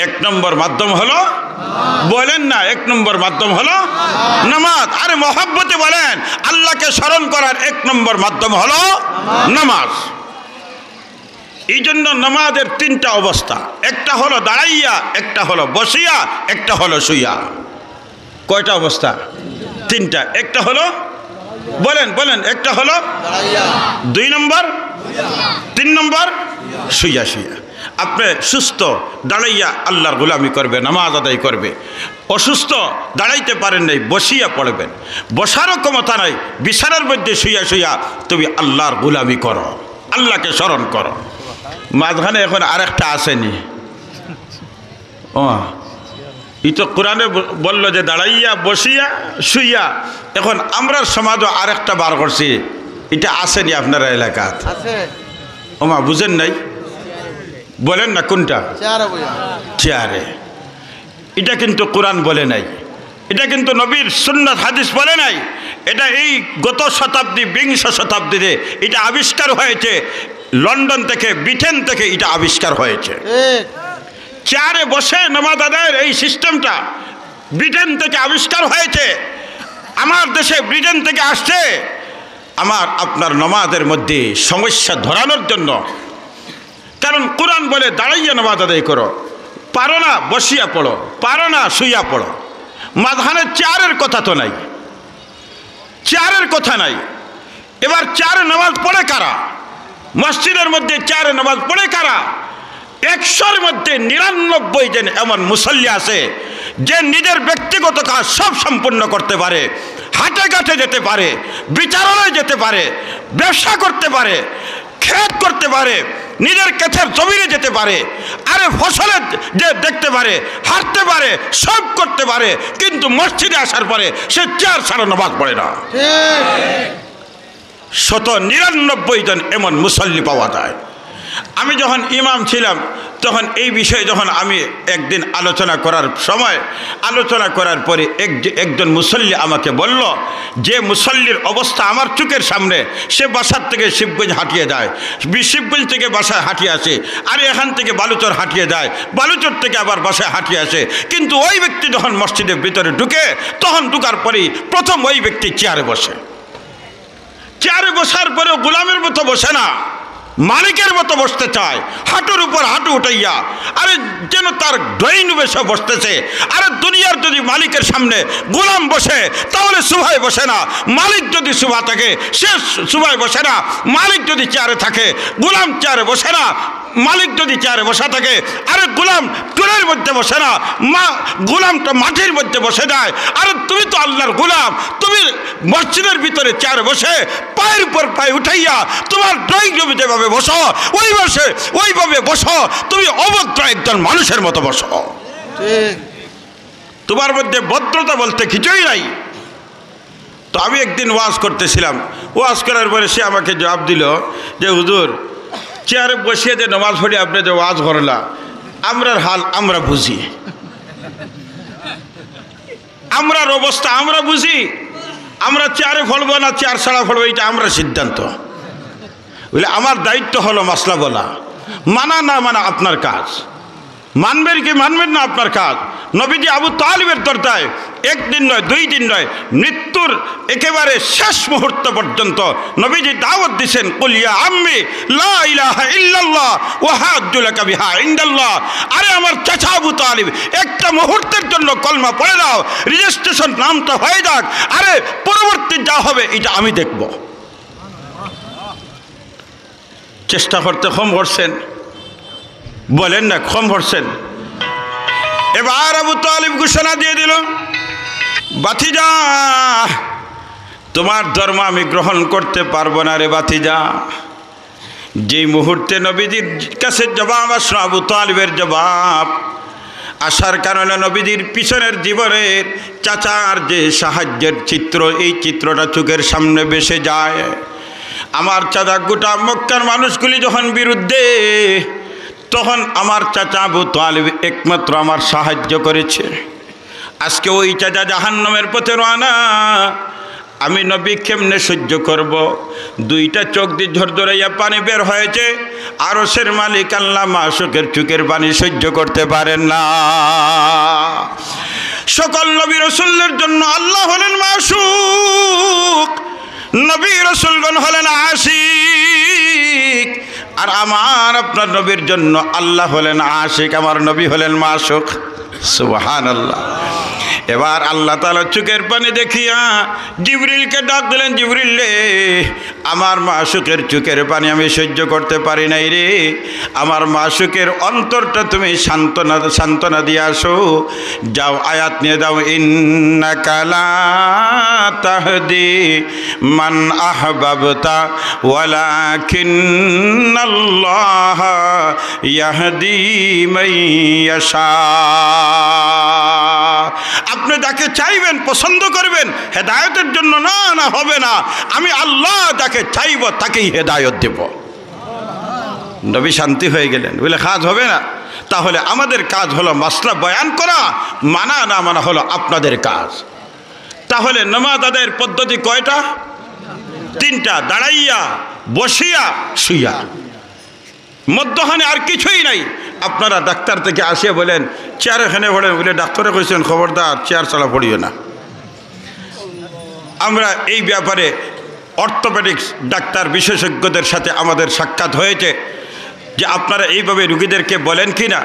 এক নম্বর মাধ্যম হলো, বলেন না, এক নম্বর মাধ্যম হলো নামাজ। আরে মহব্বতে বলেন, আল্লাহকে স্মরণ করার এক নম্বর মাধ্যম হলো নামাজ। এই জন্য নামাজের তিনটা অবস্থা, একটা হলো দাঁড়াইয়া, একটা হলো বসিয়া, একটা হলো শুইয়া। কয়টা অবস্থা? তিনটা। একটা হলো, বলেন, বলেন, একটা হলো দুই নম্বর, তিন নম্বর শুইয়া শুইয়া। আপনি সুস্থ, দাঁড়াইয়া আল্লাহর গোলামি করবে, নামাজ আদায় করবে। অসুস্থ, দাঁড়াইতে পারেন নাই, বসিয়া পড়বেন। বসারও ক্ষমতা নাই, বিছানার মধ্যে শুইয়া শুইয়া তুমি আল্লাহর গোলামি করো, আল্লাহকে স্মরণ করো। মাঝখানে এখন আরেকটা আসেনি। ও, ই তো কোরআনে ব-, বললো যে দাঁড়াইয়া, বসিয়া, শুইয়া। এখন আমরার সমাজও আরেকটা বার করছি, এটা আসেনি আপনারা এলাকাত? আছে। ওমা, বুঝেন নাই? বলেন না কোনটা? চেয়ারে বইয়া। চেয়ারে। এটা কিন্তু কোরআন বলে নাই, এটা কিন্তু নবীর সুন্নাত হাদিস বলে নাই, এটা এই গত শতাব্দী, বিংশ শতাব্দীতে এটা আবিষ্কার হয়েছে, লন্ডন থেকে, ব্রিটেন থেকে এটা আবিষ্কার হয়েছে। ঠিক। চেয়ারে বসে নামাজ আদায়ের এই সিস্টেমটা ব্রিটেন থেকে আবিষ্কার হয়েছে। আমার দেশে ব্রিটেন থেকে আসছে আমার আপনার নামাজের মধ্যে সমস্যা ধরানোর জন্য। কারণ কোরআন বলে দাঁড়াইয়া নামাজ আদায় করো, পারো না বসিয়া পড়ো, পারো না শুইয়া পড়ো। মাঝখানে চেয়ারের কথা তো নাই, চেয়ারের কথা নাই। এবার চেয়ারে নামাজ পড়ে কারা? মসজিদের মধ্যে চেয়ারে নামাজ পড়ে কারা? একশোর মধ্যে নিরানব্বই জন এমন মুসল্লি আছে, যে নিজের ব্যক্তিগত কাজ সব সম্পূর্ণ করতে পারে, হাটে ঘাটে যেতে পারে, বিচারালয়ে যেতে পারে, ব্যবসা করতে পারে, খেত করতে পারে, নিজের ক্ষেতের জমিনে যেতে পারে, আরে ফসলের যে দেখতে পারে, হাঁটতে পারে, সব করতে পারে, কিন্তু মসজিদে আসার পরে সে চেয়ার ছাড়া নামাজ পড়ে না। ঠিক। শত নিরানব্বই জন এমন মুসল্লি পাওয়া যায়। আমি যখন ইমাম ছিলাম, তখন এই বিষয়ে যখন আমি একদিন আলোচনা করার সময়, আলোচনা করার পরে এক-, একজন মুসল্লি আমাকে বলল, যে মুসল্লির অবস্থা আমার চোখের সামনে, সে বাসার থেকে শিবগঞ্জ হাঁটিয়ে যায়, বি-, শিবগঞ্জ থেকে বাসায় হাঁটিয়ে আসে, আর এখান থেকে বালুচর হাঁটিয়ে যায়, বালুচর থেকে আবার বাসায় হাঁটিয়ে আসে, কিন্তু ওই ব্যক্তি যখন মসজিদের ভিতরে ঢুকে, তখন ঢুকার পরেই প্রথম ওই ব্যক্তি চেয়ারে বসে। চেয়ারে বসার পরেও গোলামের মতো বসে না, মালিকের মতো বসতে চায়, হাঁটুর উপর হাঁটু উঠাইয়া। আরে, যেন তার ড্রয়িং রুমে সে বসতেছে। আরে, দুনিয়ার যদি মালিকের সামনে গোলাম বসে, তাহলে সোফায় বসে না। মালিক যদি সোফা থাকে, সে সোফায় বসে না। মালিক যদি চেয়ারে থাকে, গোলাম চেয়ারে বসে না। মালিক যদি চেয়ারে বসা থাকে, আরে গোলাম টুলের মধ্যে বসে না, মা গোলাম তো মাটির মধ্যে বসে যায়। আরে তুমি তো আল্লাহর গোলাম, তুমি মসজিদের ভিতরে চেয়ারে বসে পায়ের উপর পায়ে উঠাইয়া তোমার ড্রয়িং রুমে যেভাবে বসো, ওই বসে ওইভাবে বসো, তুমি অভদ্র একজন মানুষের মতো বসো। তোমার মধ্যে ভদ্রতা বলতে কিছুই নাই। তো আমি একদিন ওয়াজ করতেছিলাম, ওয়াজ করার পরে সে আমাকে জবাব দিল যে, "হুজুর, চেয়ারে বসিয়া যে নমাজ পড়ি আপনে যে ওয়াজ করলা, আমরার হাল আমরা বুঝি, আমরার অবস্থা আমরা বুঝি, আমরা চেয়ারে পড়বো না চেয়ার ছাড়া পড়বো, এটা আমরার সিদ্ধান্ত।" বলে, "আমার দায়িত্ব হলো মাসলা বলা, মানা না মানা আপনার কাজ।" মানবেন কি মানবেন না আপনার কাজ। নবীজি আবু তালিবের দরজায় একদিন নয়, দুই দিন নয়, মৃত্যুর একেবারে শেষ মুহূর্ত পর্যন্ত নবীজি দাওয়াত দিছেন, "কুল ইয়া আম্মি লা ইলাহা ইল্লাল্লাহ ওয়া হাজ্জু লাকা বিহা ইনদাল্লাহ।" আরে আমার চাচা আবু তালিব, একটা মুহূর্তের জন্য কলমা পড়ে দাও, রেজিস্ট্রেশন নামটা হয়ে যাক, আরে পরবর্তী যা হবে এটা আমি দেখব। চেষ্টা করতে কম করছেন, বলেন না, কম করছেন। এবার আবু তালিব ঘোষণা দিয়ে দিল, "ভাতিজা, তোমার ধর্ম আমি গ্রহণ করতে পারবো না রে ভাতিজা।" যেই মুহূর্তে নবীজির কাছে জবাব আসলো, আবু তালিবের জবাব আসার কারণে নবীজির পিছনের জীবনের চাচার যে সাহায্যের চিত্র, এই চিত্রটা চোখের সামনে ভেসে যায়। আমার চাচা গোটা মক্কার মানুষগুলি যখন বিরুদ্ধে, তখন আমার চাচা আবু তালিব একমাত্র আমার সাহায্য করেছে। আজকে ওই চাচা জাহান্নামের পথে রওনা, আমি নবী কেমনে সহ্য করব? দুইটা চোখ দিয়ে ঝরঝরাইয়া পানি বের হয়েছে, আরশের মালিক আল্লাহ মাশুকের চোখের পানি সহ্য করতে পারেন না। সকল নবী রসুলদের জন্য আল্লাহ হলেন মাশুক, নবী রসুলগণ হলেন আশিক, আর আমার আপনার নবীর জন্য আল্লাহ হলেন আশিক, আমার নবী হলেন মাশুক। সুবহানাল্লাহ। এবার আল্লাহ তাআলা চোখের পানি দেখিয়া জিবরিলকে ডাক দিলেন, "জিবরিল রে, আমার মাশুকের চোখের পানি আমি সহ্য করতে পারি নাই রে, আমার মাশুকের অন্তরটা তুমি সান্ত্বনা, সান্ত্বনা দিয়ে আসো, যাও আয়াত নিয়ে দাও, ইন্নাকা লা তাহদি মান আহবাবতা ওয়ালাকিন্নাল্লাহা ইয়াহদি মান ইয়াশা।" আপনি যাকে চাইবেন, পছন্দ করবেন, হেদায়েতের জন্য, না, না, হবে না। আমি আল্লাহ যাকে চাইব, তাকেই হেদায়েত দেব। নবী শান্তি হয়ে গেলেন, বলে, "কাজ হবে না।" তাহলে আমাদের কাজ হলো মাসলা বয়ান করা, মানা না মানা হলো আপনাদের কাজ। তাহলে নামাজ আদায়ের পদ্ধতি কয়টা? তিনটা, দাঁড়াইয়া, বসিয়া, শুইয়া। মধ্যখানে আর কিছুই নাই। আপনারা ডাক্তার থেকে আসিয়া বলেন, "চেয়ার এখানে পড়েন", বলে, "ডাক্তারে কইছেন খবরদার চেয়ার ছাড়া পড়িও না।" আমরা এই ব্যাপারে অর্থোপেডিক্স ডাক্তার বিশেষজ্ঞদের সাথে আমাদের সাক্ষাৎ হয়েছে যে আপনারা এইভাবে রুগীদেরকে বলেন কি না।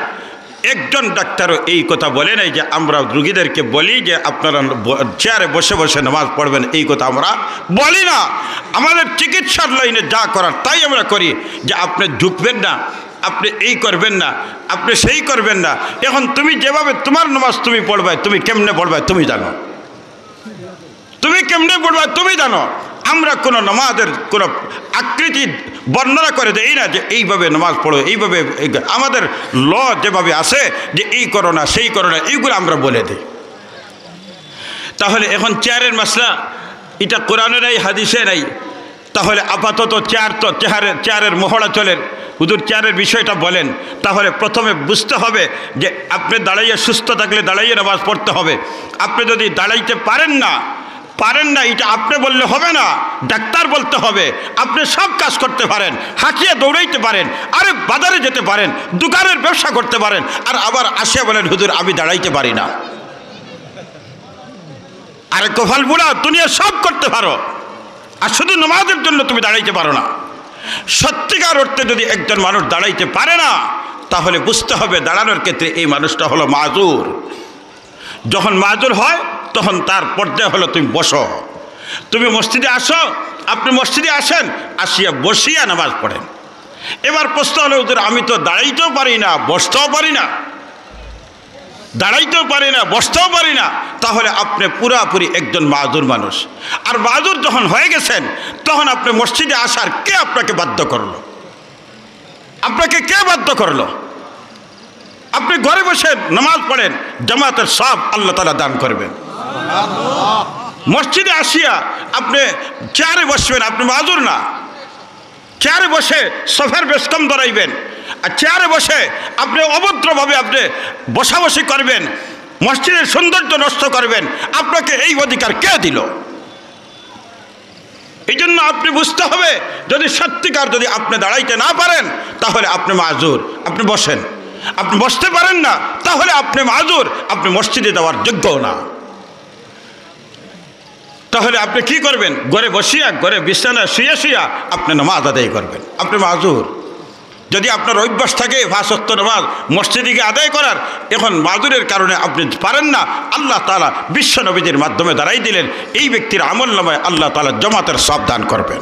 একজন ডাক্তারও এই কথা বলে নাই যে আমরা রুগীদেরকে বলি যে আপনারা ব-, চেয়ারে বসে বসে নামাজ পড়বেন, এই কথা আমরা বলি না। আমাদের চিকিৎসার লাইনে যা করার তাই আমরা করি, যে আপনি ঝুঁকবেন না, আপনি এই করবেন না, আপনি সেই করবেন না। এখন তুমি যেভাবে তোমার নামাজ তুমি পড়বায়, তুমি কেমনে পড়বায় তুমি জানো, তুমি কেমনে পড়বায় তুমি জানো। আমরা কোনো নামাজের কোনো আকৃতি বর্ণনা করে দেই না যে এইভাবে নামাজ পড়ো, এইভাবে এই, আমাদের ল যেভাবে আছে যে এই করো না, সেই করো না, এইগুলো আমরা বলে দিই। তাহলে এখন চেয়ারের মাসলা, এটা কোরআনে নাই, হাদিসে নাই। তাহলে আপাতত চেয়ার তো, চেয়ারের, চেয়ারের মহড়া চলের, হুজুর চেয়ারের বিষয়টা বলেন। তাহলে প্রথমে বুঝতে হবে যে আপনি দাঁড়াইয়া, সুস্থ থাকলে দাঁড়াইয়া নামাজ পড়তে হবে। আপনি যদি দাঁড়াইতে পারেন না, পারেন না, এটা আপনি বললে হবে না, ডাক্তার বলতে হবে। আপনি সব কাজ করতে পারেন, হাঁটিয়া দৌড়াইতে পারেন, আরে বাজারে যেতে পারেন, দোকানের ব্যবসা করতে পারেন, আর আবার আসিয়া বলেন, "হুজুর, আমি দাঁড়াইতে পারি না।" আরে কপাল বুড়া, দুনিয়া সব করতে পারো, আর শুধু নামাজের জন্য তুমি দাঁড়াইতে পারো না। সত্যিকার অর্থে যদি একজন মানুষ দাঁড়াইতে পারে না, তাহলে বুঝতে হবে দাঁড়ানোর ক্ষেত্রে এই মানুষটা হলো মাজুর। যখন মাজুর হয়, তখন তার পর্যায়ে হলো তুমি বসো। তুমি মসজিদে আসো, আপনি মসজিদে আসেন, আসিয়া বসিয়া নামাজ পড়েন। এবার প্রশ্ন হলো, "হুজুর, আমি তো দাঁড়াইতেও পারি না, বসতেও পারি না, দাঁড়াইতেও পারি না, বসতেও পারি না।" তাহলে আপনি পুরাপুরি একজন মাজুর মানুষ। আর মাজুর যখন হয়ে গেছেন, তখন আপনি মসজিদে আসার কে আপনাকে বাধ্য করলো? আপনাকে কে বাধ্য করলো? আপনি ঘরে বসে নামাজ পড়েন, জামাতের সওয়াব আল্লাহ তাআলা দান করবেন। মসজিদে আসিয়া আপনি চেয়ারে বসবেন, আপনি মাজুর না। চেয়ারে বসে সফের বেশকম ধরাইবেন, আর চেয়ারে বসে আপনি অভদ্রভাবে আপনি বসাবসি করবেন, মসজিদের সৌন্দর্য নষ্ট করবেন, আপনাকে এই অধিকার কে দিল? এই জন্য আপনি বুঝতে হবে, যদি সত্যিকার যদি আপনি দাঁড়াইতে না পারেন, তাহলে আপনি মাজুর। আপনি বসেন, আপনি বসতে পারেন না, তাহলে আপনি মাজুর, আপনি মসজিদে যাওয়ার যোগ্য না। তাহলে আপনি কি করবেন? ঘরে বসিয়া, ঘরে বিছানায় শুয়ে শুয়ে আপনি নামাজ আদায় করবেন, আপনি মাজুর। যদি আপনার অভ্যাস থাকে পাঁচ ওয়াক্ত নামাজ মসজিদে গিয়ে আদায় করার, এখন মাজুরের কারণে আপনি পারেন না, আল্লাহ তাআলা বিশ্ব নবীজির মাধ্যমে দাঁড়াই দিলেন, এই ব্যক্তির আমল নামায় আল্লাহ তাআলা জামাতের সওয়াব দান করবেন।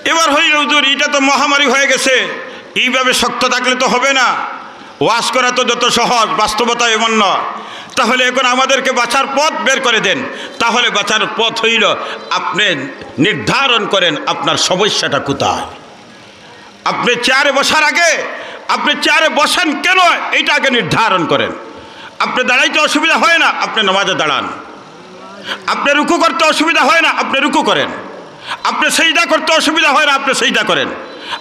এবার হইল, "হুজুর, এটা তো মহামারী হয়ে গেছে, এইভাবে শক্ত থাকলে তো হবে না, ওয়াজ করা তো যত সহজ, বাস্তবতা এমন নয়, তাহলে এখন আমাদেরকে বাঁচার পথ বের করে দেন।" তাহলে বাঁচার পথ হইল, আপনি নির্ধারণ করেন আপনার সমস্যাটা কোথায়। আপনি চেয়ারে বসার আগে আপনি চেয়ারে বসেন কেন, এটা আগে নির্ধারণ করেন। আপনি দাঁড়াইতে অসুবিধা হয় না, আপনি নামাজে দাঁড়ান। আপনি রুকু করতে অসুবিধা হয় না, আপনি রুকু করেন। আপনি সিজদা করতে অসুবিধা হয় না, আপনি সিজদা করেন।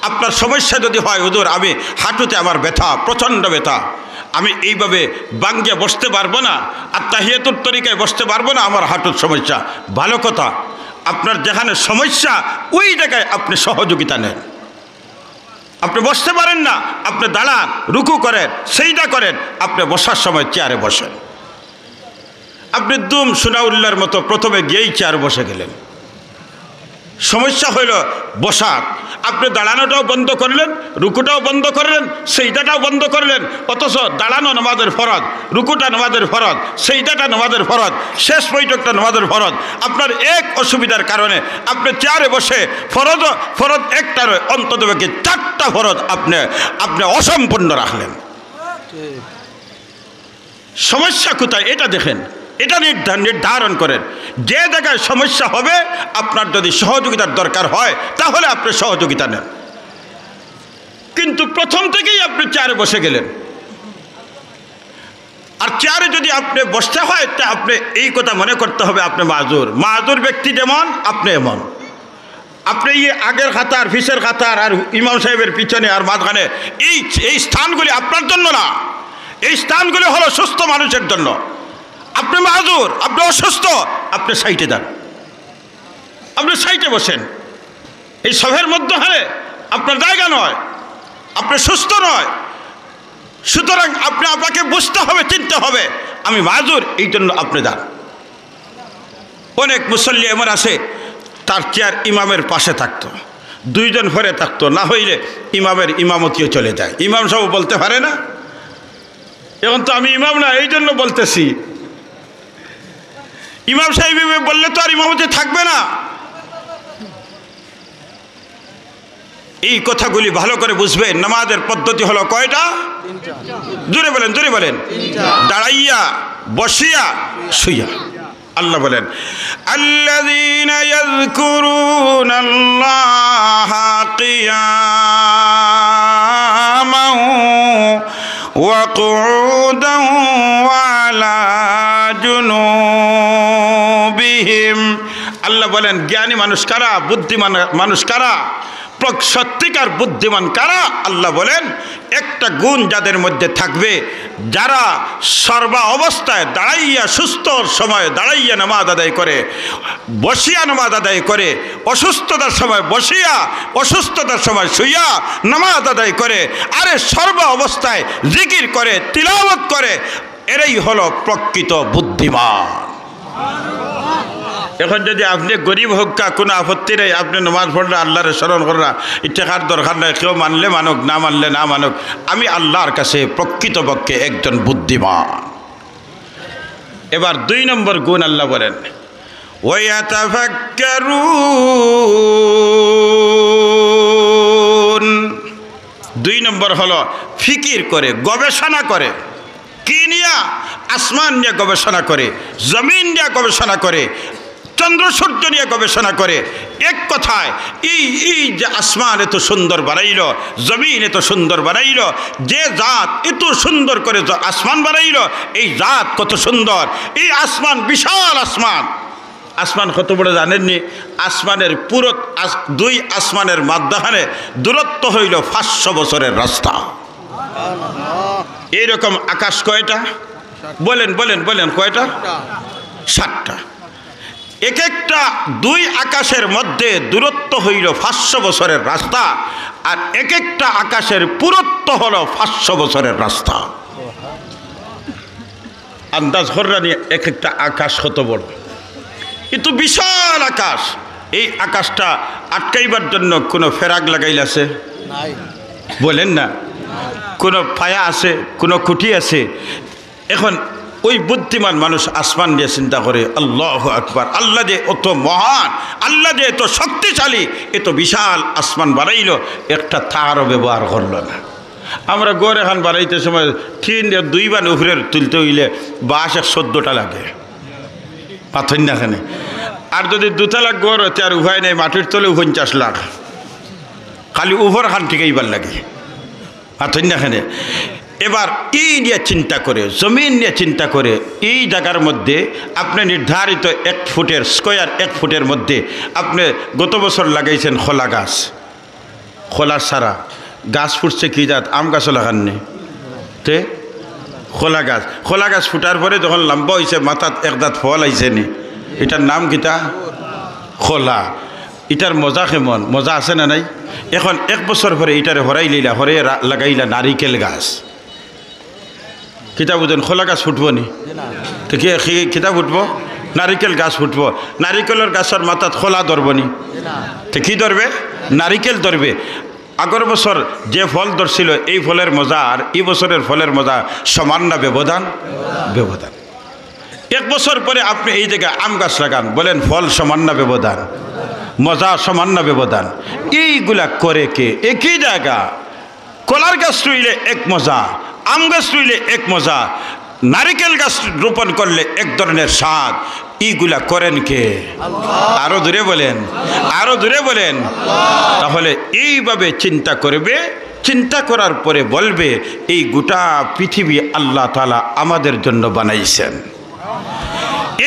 আপনার সমস্যা যদি হয়, "হুজুর, আমি হাঁটুতে আমার ব্যথা, প্রচণ্ড ব্যথা, আমি এইভাবে বাঙ্গিয়া বসতে পারবো না, আত্তাহিয়াতুর তরিকায় বসতে পারবো না, আমার হাঁটুর সমস্যা", ভালো কথা, আপনার যেখানে সমস্যা ওই জায়গায় আপনি সহযোগিতা নেন। আপনি বসতে পারেন না, আপনি দাঁড়ান, রুকু করেন, সিজদা করেন, আপনি বসার সময় চেয়ারে বসেন। আপনি দুম সুনাউল্লার মতো প্রথমে গিয়েই চেয়ারে বসে গেলেন। সমস্যা হইল বসার, আপনি দাঁড়ানোটাও বন্ধ করলেন, রুকুটাও বন্ধ করলেন, সিজদাটাও বন্ধ করলেন, অথচ দাঁড়ানো নামাজের ফরজ, রুকুটা নামাজের ফরজ, সিজদাটা নামাজের ফরজ, শেষ বৈঠকটা নামাজের ফরজ। আপনার এক অসুবিধার কারণে আপনি চেয়ারে বসে ফরজ, ফরজ একটা নয়, অন্তত পক্ষে চারটা ফরজ আপনি, আপনি অসম্পূর্ণ রাখলেন। সমস্যা কোথায় এটা দেখেন, এটা নির্ধার-, নির্ধারণ করেন। যে জায়গায় সমস্যা হবে, আপনার যদি সহযোগিতার দরকার হয়, তাহলে আপনি সহযোগিতা নেন। কিন্তু প্রথম থেকেই আপনি চেয়ারে বসে গেলেন। আর চেয়ারে যদি আপনি বসতে হয়, তা আপনি এই কথা মনে করতে হবে, আপনি মাজুর। মাজুর ব্যক্তি যেমন, আপনি এমন। আপনি এই আগের কাতার, পিছের কাতার, আর ইমাম সাহেবের পিছনে আর মাঝখানে, এই, এই স্থানগুলি আপনার জন্য না। এই স্থানগুলি হলো সুস্থ মানুষের জন্য। আপনি মাজুর, আপনি অসুস্থ, আপনি সাইডে যান, আপনি সাইডে বসেন। এই সফের মধ্যখানে আপনার জায়গা নয়, আপনি সুস্থ নয়। সুতরাং আপনি আপনাকে বুঝতে হবে, চিনতে হবে, আমি মাজুর, এই জন্য আপনি যান। অনেক মুসল্লি এমন আছে, তার চেয়ার ইমামের পাশে থাকতো, দুইজন পরে থাকতো, না হইলে ইমামের ইমামতিও চলে যায়, ইমাম সাহেব বলতে পারে না। এখন তো আমি ইমাম না, এই জন্য বলতেছি, ইমাম সাহেব বললে তো আর ইমামতি থাকবে না। এই কথাগুলি ভালো করে বুঝবেন। নামাজের পদ্ধতি হলো কয়টা? জোরে বলেন, জোরে বলেন। দাঁড়াইয়া, বসিয়া, শুইয়া। আল্লাহ বলেন, "আল্লাযীনা ইয়াযকুরুনাল্লাহা কিয়ামান ওয়া কুউদান ওয়া আলা জুনুবিহিম।" আল্লাহ বলেন, জ্ঞানী মানুষ কারা, বুদ্ধিমান মানুষ কারা, প্রক-, সত্যিকার বুদ্ধিমান কারা? আল্লাহ বলেন, একটা গুণ যাদের মধ্যে থাকবে, যারা সর্বাবস্থায় দাঁড়াইয়া, সুস্থর সময় দাঁড়াইয়া নামাজ আদায় করে, বসিয়া নামাজ আদায় করে, অসুস্থতার সময় বসিয়া, অসুস্থতার সময় শুইয়া নামাজ আদায় করে, আরে সর্ব অবস্থায় জিকির করে, তিলাওয়াত করে, এরাই হলো প্রকৃত বুদ্ধিমান। এখন যদি আপনি গরিব হউক্কা, কোনো আপত্তি নেই, আপনি নামাজ পড়রা, আল্লাহরে স্মরণ কররা, ইফতেখার দরকার নাই, কেউ মানলে মানুক, না মানলে না মানুক, আমি আল্লাহর কাছে প্রকৃতপক্ষে একজন বুদ্ধিমান। এবার দুই নম্বর গুণ আল্লাহ বলেন, "ওয়াতাফাক্কারুন।" নম্বর হলো ফিকির করে, গবেষণা করে। কি নিয়া? আসমান নিয়া গবেষণা করে, জমিন নিয়া গবেষণা করে, চন্দ্র সূর্য নিয়া গবেষণা করে। এক কথায়, এই, এই যে আসমান এত সুন্দর বানাইল, জমিন এত সুন্দর বানাইল, যে জাত এত সুন্দর করে জ-, আসমান বানাইল, এই জাত কত সুন্দর, এই আসমান, বিশাল আসমান। আসমান কত বড় জানেননি? আসমানের পুরো আস-, দুই আসমানের মাঝখানে দূরত্ব হইল পাঁচশো বছরের রাস্তা। এইরকম আকাশ কয়টা? বলেন, বলেন, বলেন, কয়টা? সাতটা। এক একটা দুই আকাশের মধ্যে দূরত্ব হইল পাঁচশো বছরের রাস্তা, আর এক একটা আকাশের পুরুত্ব হলো পাঁচশো বছরের রাস্তা। আন্দাজ কররানি এক একটা আকাশ কত বড়? এ তো বিশাল আকাশ। এই আকাশটা আটকাইবার জন্য কোনো ফেরাক লাগাইল আছে? নাই। বলেন না। কোনো পায়া আছে, কোনো খুঁটি আছে? এখন ওই বুদ্ধিমান মানুষ আসমান নিয়া চিন্তা করে, আল্লাহু আকবার, আল্লাহ যে অত মহান, আল্লাহ যে এত শক্তিশালী, এত বিশাল আসমান বানাইল, একটা তারও ব্যবহার করলো না। আমরা ঘর এখান বানাইতে সময় তিন, দুই বান উপরের তুলতে হইলে বাঁশ এক চোদ্দটা লাগে, পাথর না খানে। আর যদি দুতলা ঘর অয়, তে আর উপায় নাই, মাটির তলেও পঞ্চাশ লাখ, খালি উপর খান টিকাইবার লাগে, পাথর না খানে। এবার এই নিয়ে চিন্তা করে, জমিন নিয়ে চিন্তা করে, এই জায়গার মধ্যে আপনি নির্ধারিত এক ফুটের, স্কয়ার এক ফুটের মধ্যে আপনি গত বছর লাগাইছেন কলা গাছ, কলার চারা, গাছ ফুটছে কি জাত? আম গাছও লাগাননি, তে কলা গাছ। কলা গাছ ফুটার পরে যখন লম্বা হইছে, মাথাত এক জাত ফল আইছে নি, এটার নাম কিতা? কলা। ইটার মজা কেমন? মজা আছে না নাই? এখন এক বছর পরে ইটারে হরাই লইলা, হরে রা-, লাগাইলা নারিকেল গাছ। কিতা বুঝেন, কলা গাছ ফুটবো নি? তো কি, কি, কিতা ফুটবো? নারিকেল গাছ ফুটবো। নারিকেলর গাছর মাথাত কলা ধরবো নি? তো কি ধরবে? নারিকেল ধরবে। আগর বছর যে ফল ধরছিল, এই ফলের মজা আর এই বছরের ফলের মজা সমান না ব্যবধান? ব্যবধান। এক বছর পরে আপনি এই জায়গায় আম গাছ লাগান, বলেন ফল সমান না ব্যবধান, মজা সমান না ব্যবধান? এইগুলা করে কে? একই জায়গা, কলার গাছ রইলে এক মজা, আম গাছ রইলে এক মজা, নারিকেল গাছ রোপণ করলে এক ধরনের স্বাদ। এইগুলা করেন কে? আরো জোরে বলেন, আরো জোরে বলেন। তাহলে এইভাবে চিন্তা করবে, চিন্তা করার পরে বলবে, এই গোটা পৃথিবী আল্লাহ তাআলা আমাদের জন্য বানাইছেন।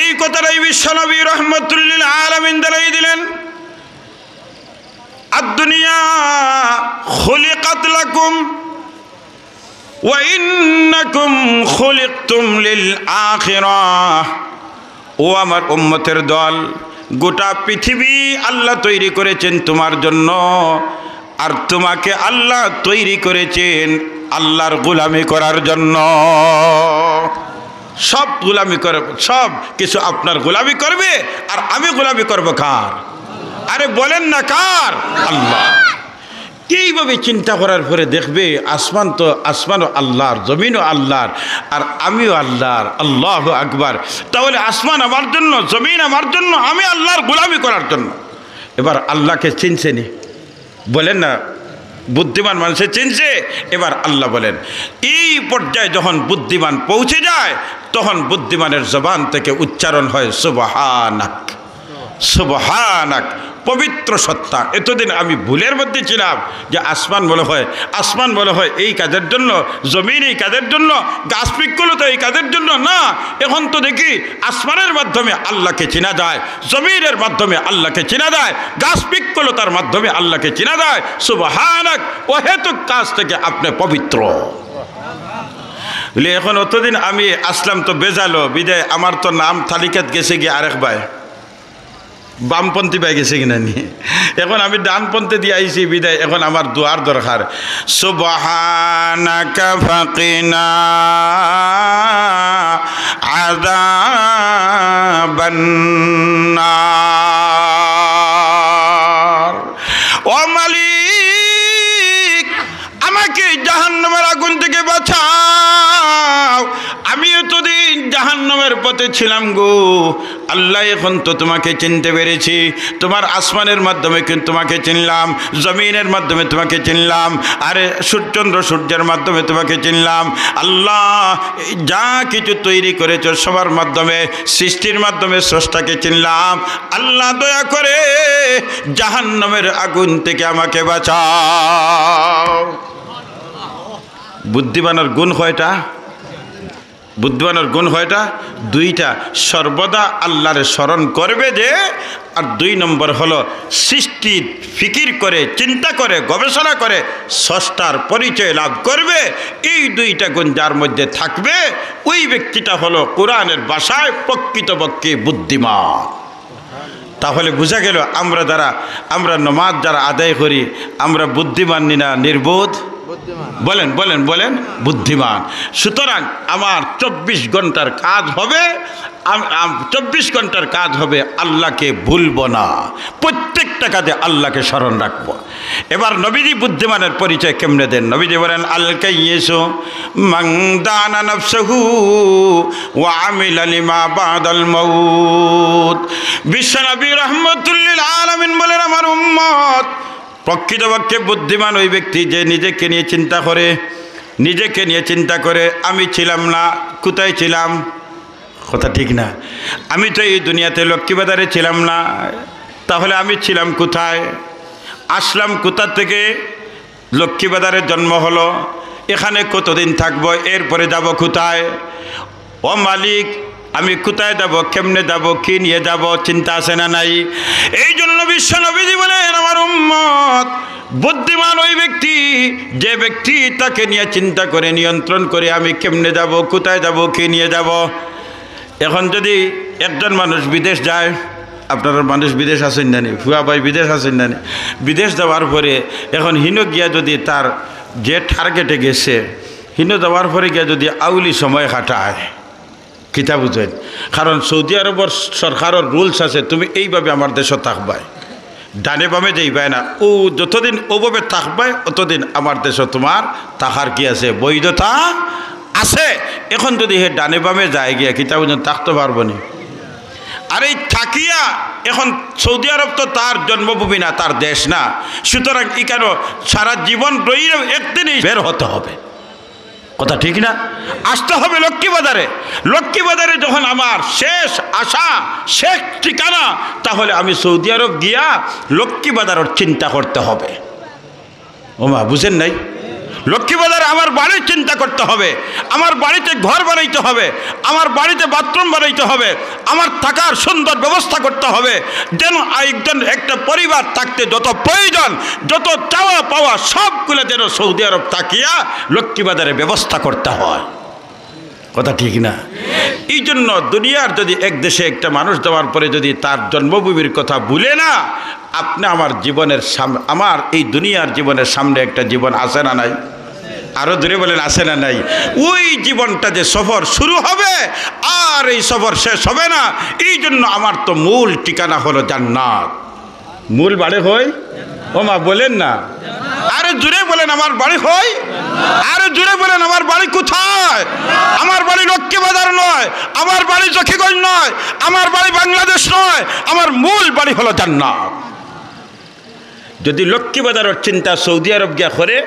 এই কথাটাই বিশ্বনবী রহমতুল্লিল আলামিন জানাই দিলেন, আদ-দুনিয়া খুলিকাত লাকুম ওয়া ইন্নাকুম খুলিকতুম লিল আখিরাহ। ও আমার উম্মতের দল, গোটা পৃথিবী আল্লাহ তৈরি করেছেন তোমার জন্য, আর তোমাকে আল্লাহ তৈরি করেছেন আল্লাহর গোলামি করার জন্য। সব গোলামি করবে, সব কিছু আপনার গোলামি করবে, আর আমি গোলামি করব কার? আরে বলেন না কার? আল্লাহ। এইভাবে চিন্তা করার পরে দেখবে আসমান তো, আসমানও আল্লাহর, জমিনও আল্লাহর, আর আমিও আল্লাহর। আল্লাহু আকবার। তাহলে আসমান আমার জন্য, জমিন আমার জন্য, আমি আল্লাহর গোলামি করার জন্য। এবার আল্লাহকে চিনছে নি? বলেন না, বুদ্ধিমান মানুষে চিনছে। এবার আল্লাহ বলেন, এই পর্যায়ে যখন বুদ্ধিমান পৌঁছে যায়, তখন বুদ্ধিমানের জবান থেকে উচ্চারণ হয় সুবহানাক, সুবহানাক, পবিত্র সত্তা। এতদিন আমি ভুলের মধ্যে ছিলাম যে আসমান মনে হয়, আসমান মনে হয় এই কাজের জন্য, জমিন এই কাজের জন্য, গাছ বৃক্ষলতা এই কাজের জন্য। না, এখন তো দেখি আসমানের মাধ্যমে আল্লাহকে চেনা যায়, জমিনের মাধ্যমে আল্লাহকে চেনা যায়, গাছ বৃক্ষলতার মাধ্যমে আল্লাহকে চেনা যায়। সুবহানাক, অহেতুক কাজ থেকে আপনি পবিত্র। বলে, এখন অতদিন আমি আসলাম তো বেজালো, বিদায় আমার তো নাম তালিকাত গেছে গিয়া আরেক ভাই, বামপন্থী ভাই গেছে কিনা নি। এখন আমি ডানপন্থী দিয়া আইছি, বিদায় এখন আমার দোয়ার দরকার। সুবহানাকা ফাকিনা আযাবান নার। ও মালিক, আমাকে জাহান্নামের আগুন থেকে বাঁচাও। আমি এতদিন জাহান্নামের পথে ছিলাম গো, আল্লাহ, এখন তো তোমাকে চিনতে পেরেছি। তোমার আসমানের মাধ্যমে কিন্তু তোমাকে চিনলাম, জমিনের মাধ্যমে তোমাকে চিনলাম, আরে সূর্যচন্দ্র সূর্যের মাধ্যমে তোমাকে চিনলাম। আল্লাহ, যা কিছু তৈরি করেছো সবার মাধ্যমে, সৃষ্টির মাধ্যমে স্রষ্টাকে চিনলাম। আল্লাহ, দয়া করে জাহান্নামের আগুন থেকে আমাকে বাঁচাও। বুদ্ধিমানের গুণ কয়টা? বুদ্ধিমানের গুণ কয়টা? দুইটা। সর্বদা আল্লাহরে স্মরণ করবে যে, আর দুই নম্বর হলো সৃষ্টির ফিকির করে, চিন্তা করে, গবেষণা করে স্রষ্টার পরিচয় লাভ করবে। এই দুইটা গুণ যার মধ্যে থাকবে, ওই ব্যক্তিটা হলো কোরআনের ভাষায় প্রকৃতপক্ষে বুদ্ধিমান। তাহলে বুঝা গেল, আমরা যারা, আমরা নমাজ যারা আদায় করি, আমরা বুদ্ধিমান নি না নির্বোধ? বলেন, বলেন, বলেন, বুদ্ধিমান। সুতরাং আমার চব্বিশ ঘন্টার কাজ হবে, আম- আম- চব্বিশ ঘন্টার কাজ হবে আল্লাহকে ভুলব না, প্রত্যেকটা কাজে আল্লাহকে স্মরণ রাখবো। এবার নবীজি বুদ্ধিমানের পরিচয় কেমনে দেন? নবীজি বলেন, "আল কাইয়িসু মান দানা নাফসাহু ওয়া আমিলা লিমা বাদাল মাউত।" বিশ্বনবী রহমতুল্লিল আলামিন বলেন, "আমার উম্মত, প্রকৃতপক্ষে বুদ্ধিমান ওই ব্যক্তি যে নিজেকে নিয়ে চিন্তা করে, নিজেকে নিয়ে চিন্তা করে, আমি ছিলাম না, কোথায় ছিলাম?" কথা ঠিক না? আমি তো এই দুনিয়াতে লক্ষ্মীবাজারে ছিলাম না, তাহলে আমি ছিলাম কোথায়? আসলাম কোথা থেকে? লক্ষ্মীবাজারে জন্ম হলো, এখানে কতদিন থাকবো, এরপরে যাব কোথায়? ও মালিক, আমি কোথায় যাব, কেমনে যাব, কি নিয়ে যাব, চিন্তা আছে না নাই? এই জন্য বিশ্ব নবীজি বলেন, "আমার উম্মত, বুদ্ধিমান ওই ব্যক্তি, যে ব্যক্তি তাকে নিয়ে চিন্তা করে, নিয়ন্ত্রণ করে, আমি কেমনে যাব, কোথায় যাব, কি নিয়ে যাব।" এখন যদি একজন মানুষ বিদেশ যায়, আপনার মানুষ বিদেশ আছইন না নি, ফুয়া ভাই বিদেশ আছইন না নি, বিদেশ যাওয়ার পরে এখন হিনো গিয়া যদি তার যে টার্গেটে গেছে, হিনো যাওয়ার পরে গিয়া যদি আউলি সময় কাটায়, কিতা বুঝইন? কারণ সৌদি আরবর সরকারর রুলস আছে, তুমি এইভাবে আমার দেশো থাকবায়, ডানে বামে যাইবায় না। ও যতদিন ওভাবে থাকবায়, অতদিন আমার দেশো তোমার থাকার কি আছে? বৈধতা আছে। এখন যদি হে ডানে বামে যায় গিয়া, কিতা বুঝইন, থাকতে পারবো নি? আর এই থাকিয়া, এখন সৌদি আরব তো তার জন্মভূমি না, তার দেশ না। সুতরাং ইখানো সারা জীবন রইলেও একদিনই বের হতে হবে। কথা ঠিক না? আসতে হবে লক্ষ্মীবাজারে। লক্ষ্মীবাজারে যখন আমার শেষ আশা, শেষ ঠিকানা, তাহলে আমি সৌদি আরব গিয়া লক্ষ্মীবাজারের চিন্তা করতে হবে। ও মা, বুঝেন নাই? লক্ষ্মীবাজারে আমার বাড়ির চিন্তা করতে হবে, আমার বাড়িতে ঘর বানাইতে হবে, আমার বাড়িতে বাথরুম বানাইতে হবে, আমার থাকার সুন্দর ব্যবস্থা করতে হবে, যেন একজন, একটা পরিবার থাকতে যত প্রয়োজন, যত চাওয়া পাওয়া, সবগুলো যেন সৌদি আরব থাকিয়া লক্ষ্মীবাজারে ব্যবস্থা করতে হয়। কথা ঠিক না? এই জন্য দুনিয়ার যদি এক দেশে একটা মানুষ যাওয়ার পরে যদি তার জন্মভূমির কথা ভুলে না, আপনি আমার জীবনের সাম-, আমার এই দুনিয়ার জীবনের সামনে একটা জীবন আছে না নাই? আরো জোরে বলেন, আছে না নাই? ওই জীবনটা যে সফর শুরু হবে আর এই সফর শেষ হবে না, এই জন্য আমার তো মূল ঠিকানা হলো জান্নাত। মূল বাড়ি কই? ও মা, বলেন না। আরো জোরে বলেন, আমার বাড়ি কই? আরো জোরে বলেন, আমার বাড়ি কোথায়? আমার বাড়ি লক্ষ্মীবাজার নয়, আমার বাড়ি জকিগঞ্জ নয়, আমার বাড়ি বাংলাদেশ নয়, আমার মূল বাড়ি হলো জান্নাত। যদি লক্ষ্মীবাজারের চিন্তা সৌদি আরব গিয়া করে,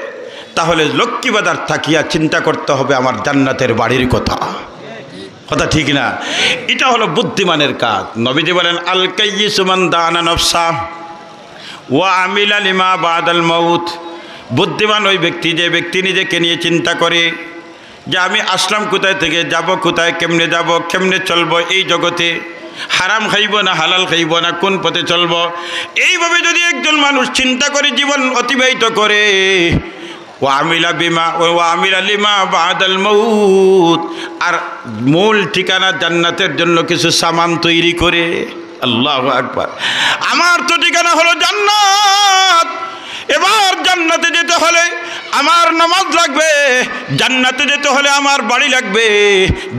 তাহলে লক্ষ্মীবাজার থাকিয়া চিন্তা করতে হবে আমার জান্নাতের বাড়ির কথা। কথা ঠিক না? এটা হলো বুদ্ধিমানের কাজ। নবীজি বলেন, "আল কাইয়িসু মান দানা নাফসা ওয়া আমিলা লিমা বাদাল মাউত।" বুদ্ধিমান ওই ব্যক্তি, যে ব্যক্তি নিজেকে নিয়ে চিন্তা করে যে আমি আসলাম কোথায় থেকে, যাব কোথায়, কেমনে যাব, কেমনে চলবো এই জগতে, হারাম খাইব না হালাল খাইব না, কোন পথে চলবো। এইভাবে যদি একজন মানুষ চিন্তা করে জীবন অতিবাহিত করে, ওয়া আমিলা বিমা, ওয়া আমিলা লিমা বাদাল মাউত, আর মূল ঠিকানা জান্নাতের জন্য কিছু সামান তৈরি করে। আল্লাহু আকবার। আমার তো ঠিকানা হলো জান্নাত। এবার জান্নাতে যেতে হলে আমার নামাজ লাগবে, জান্নাতে যেতে হলে আমার বাড়ি লাগবে,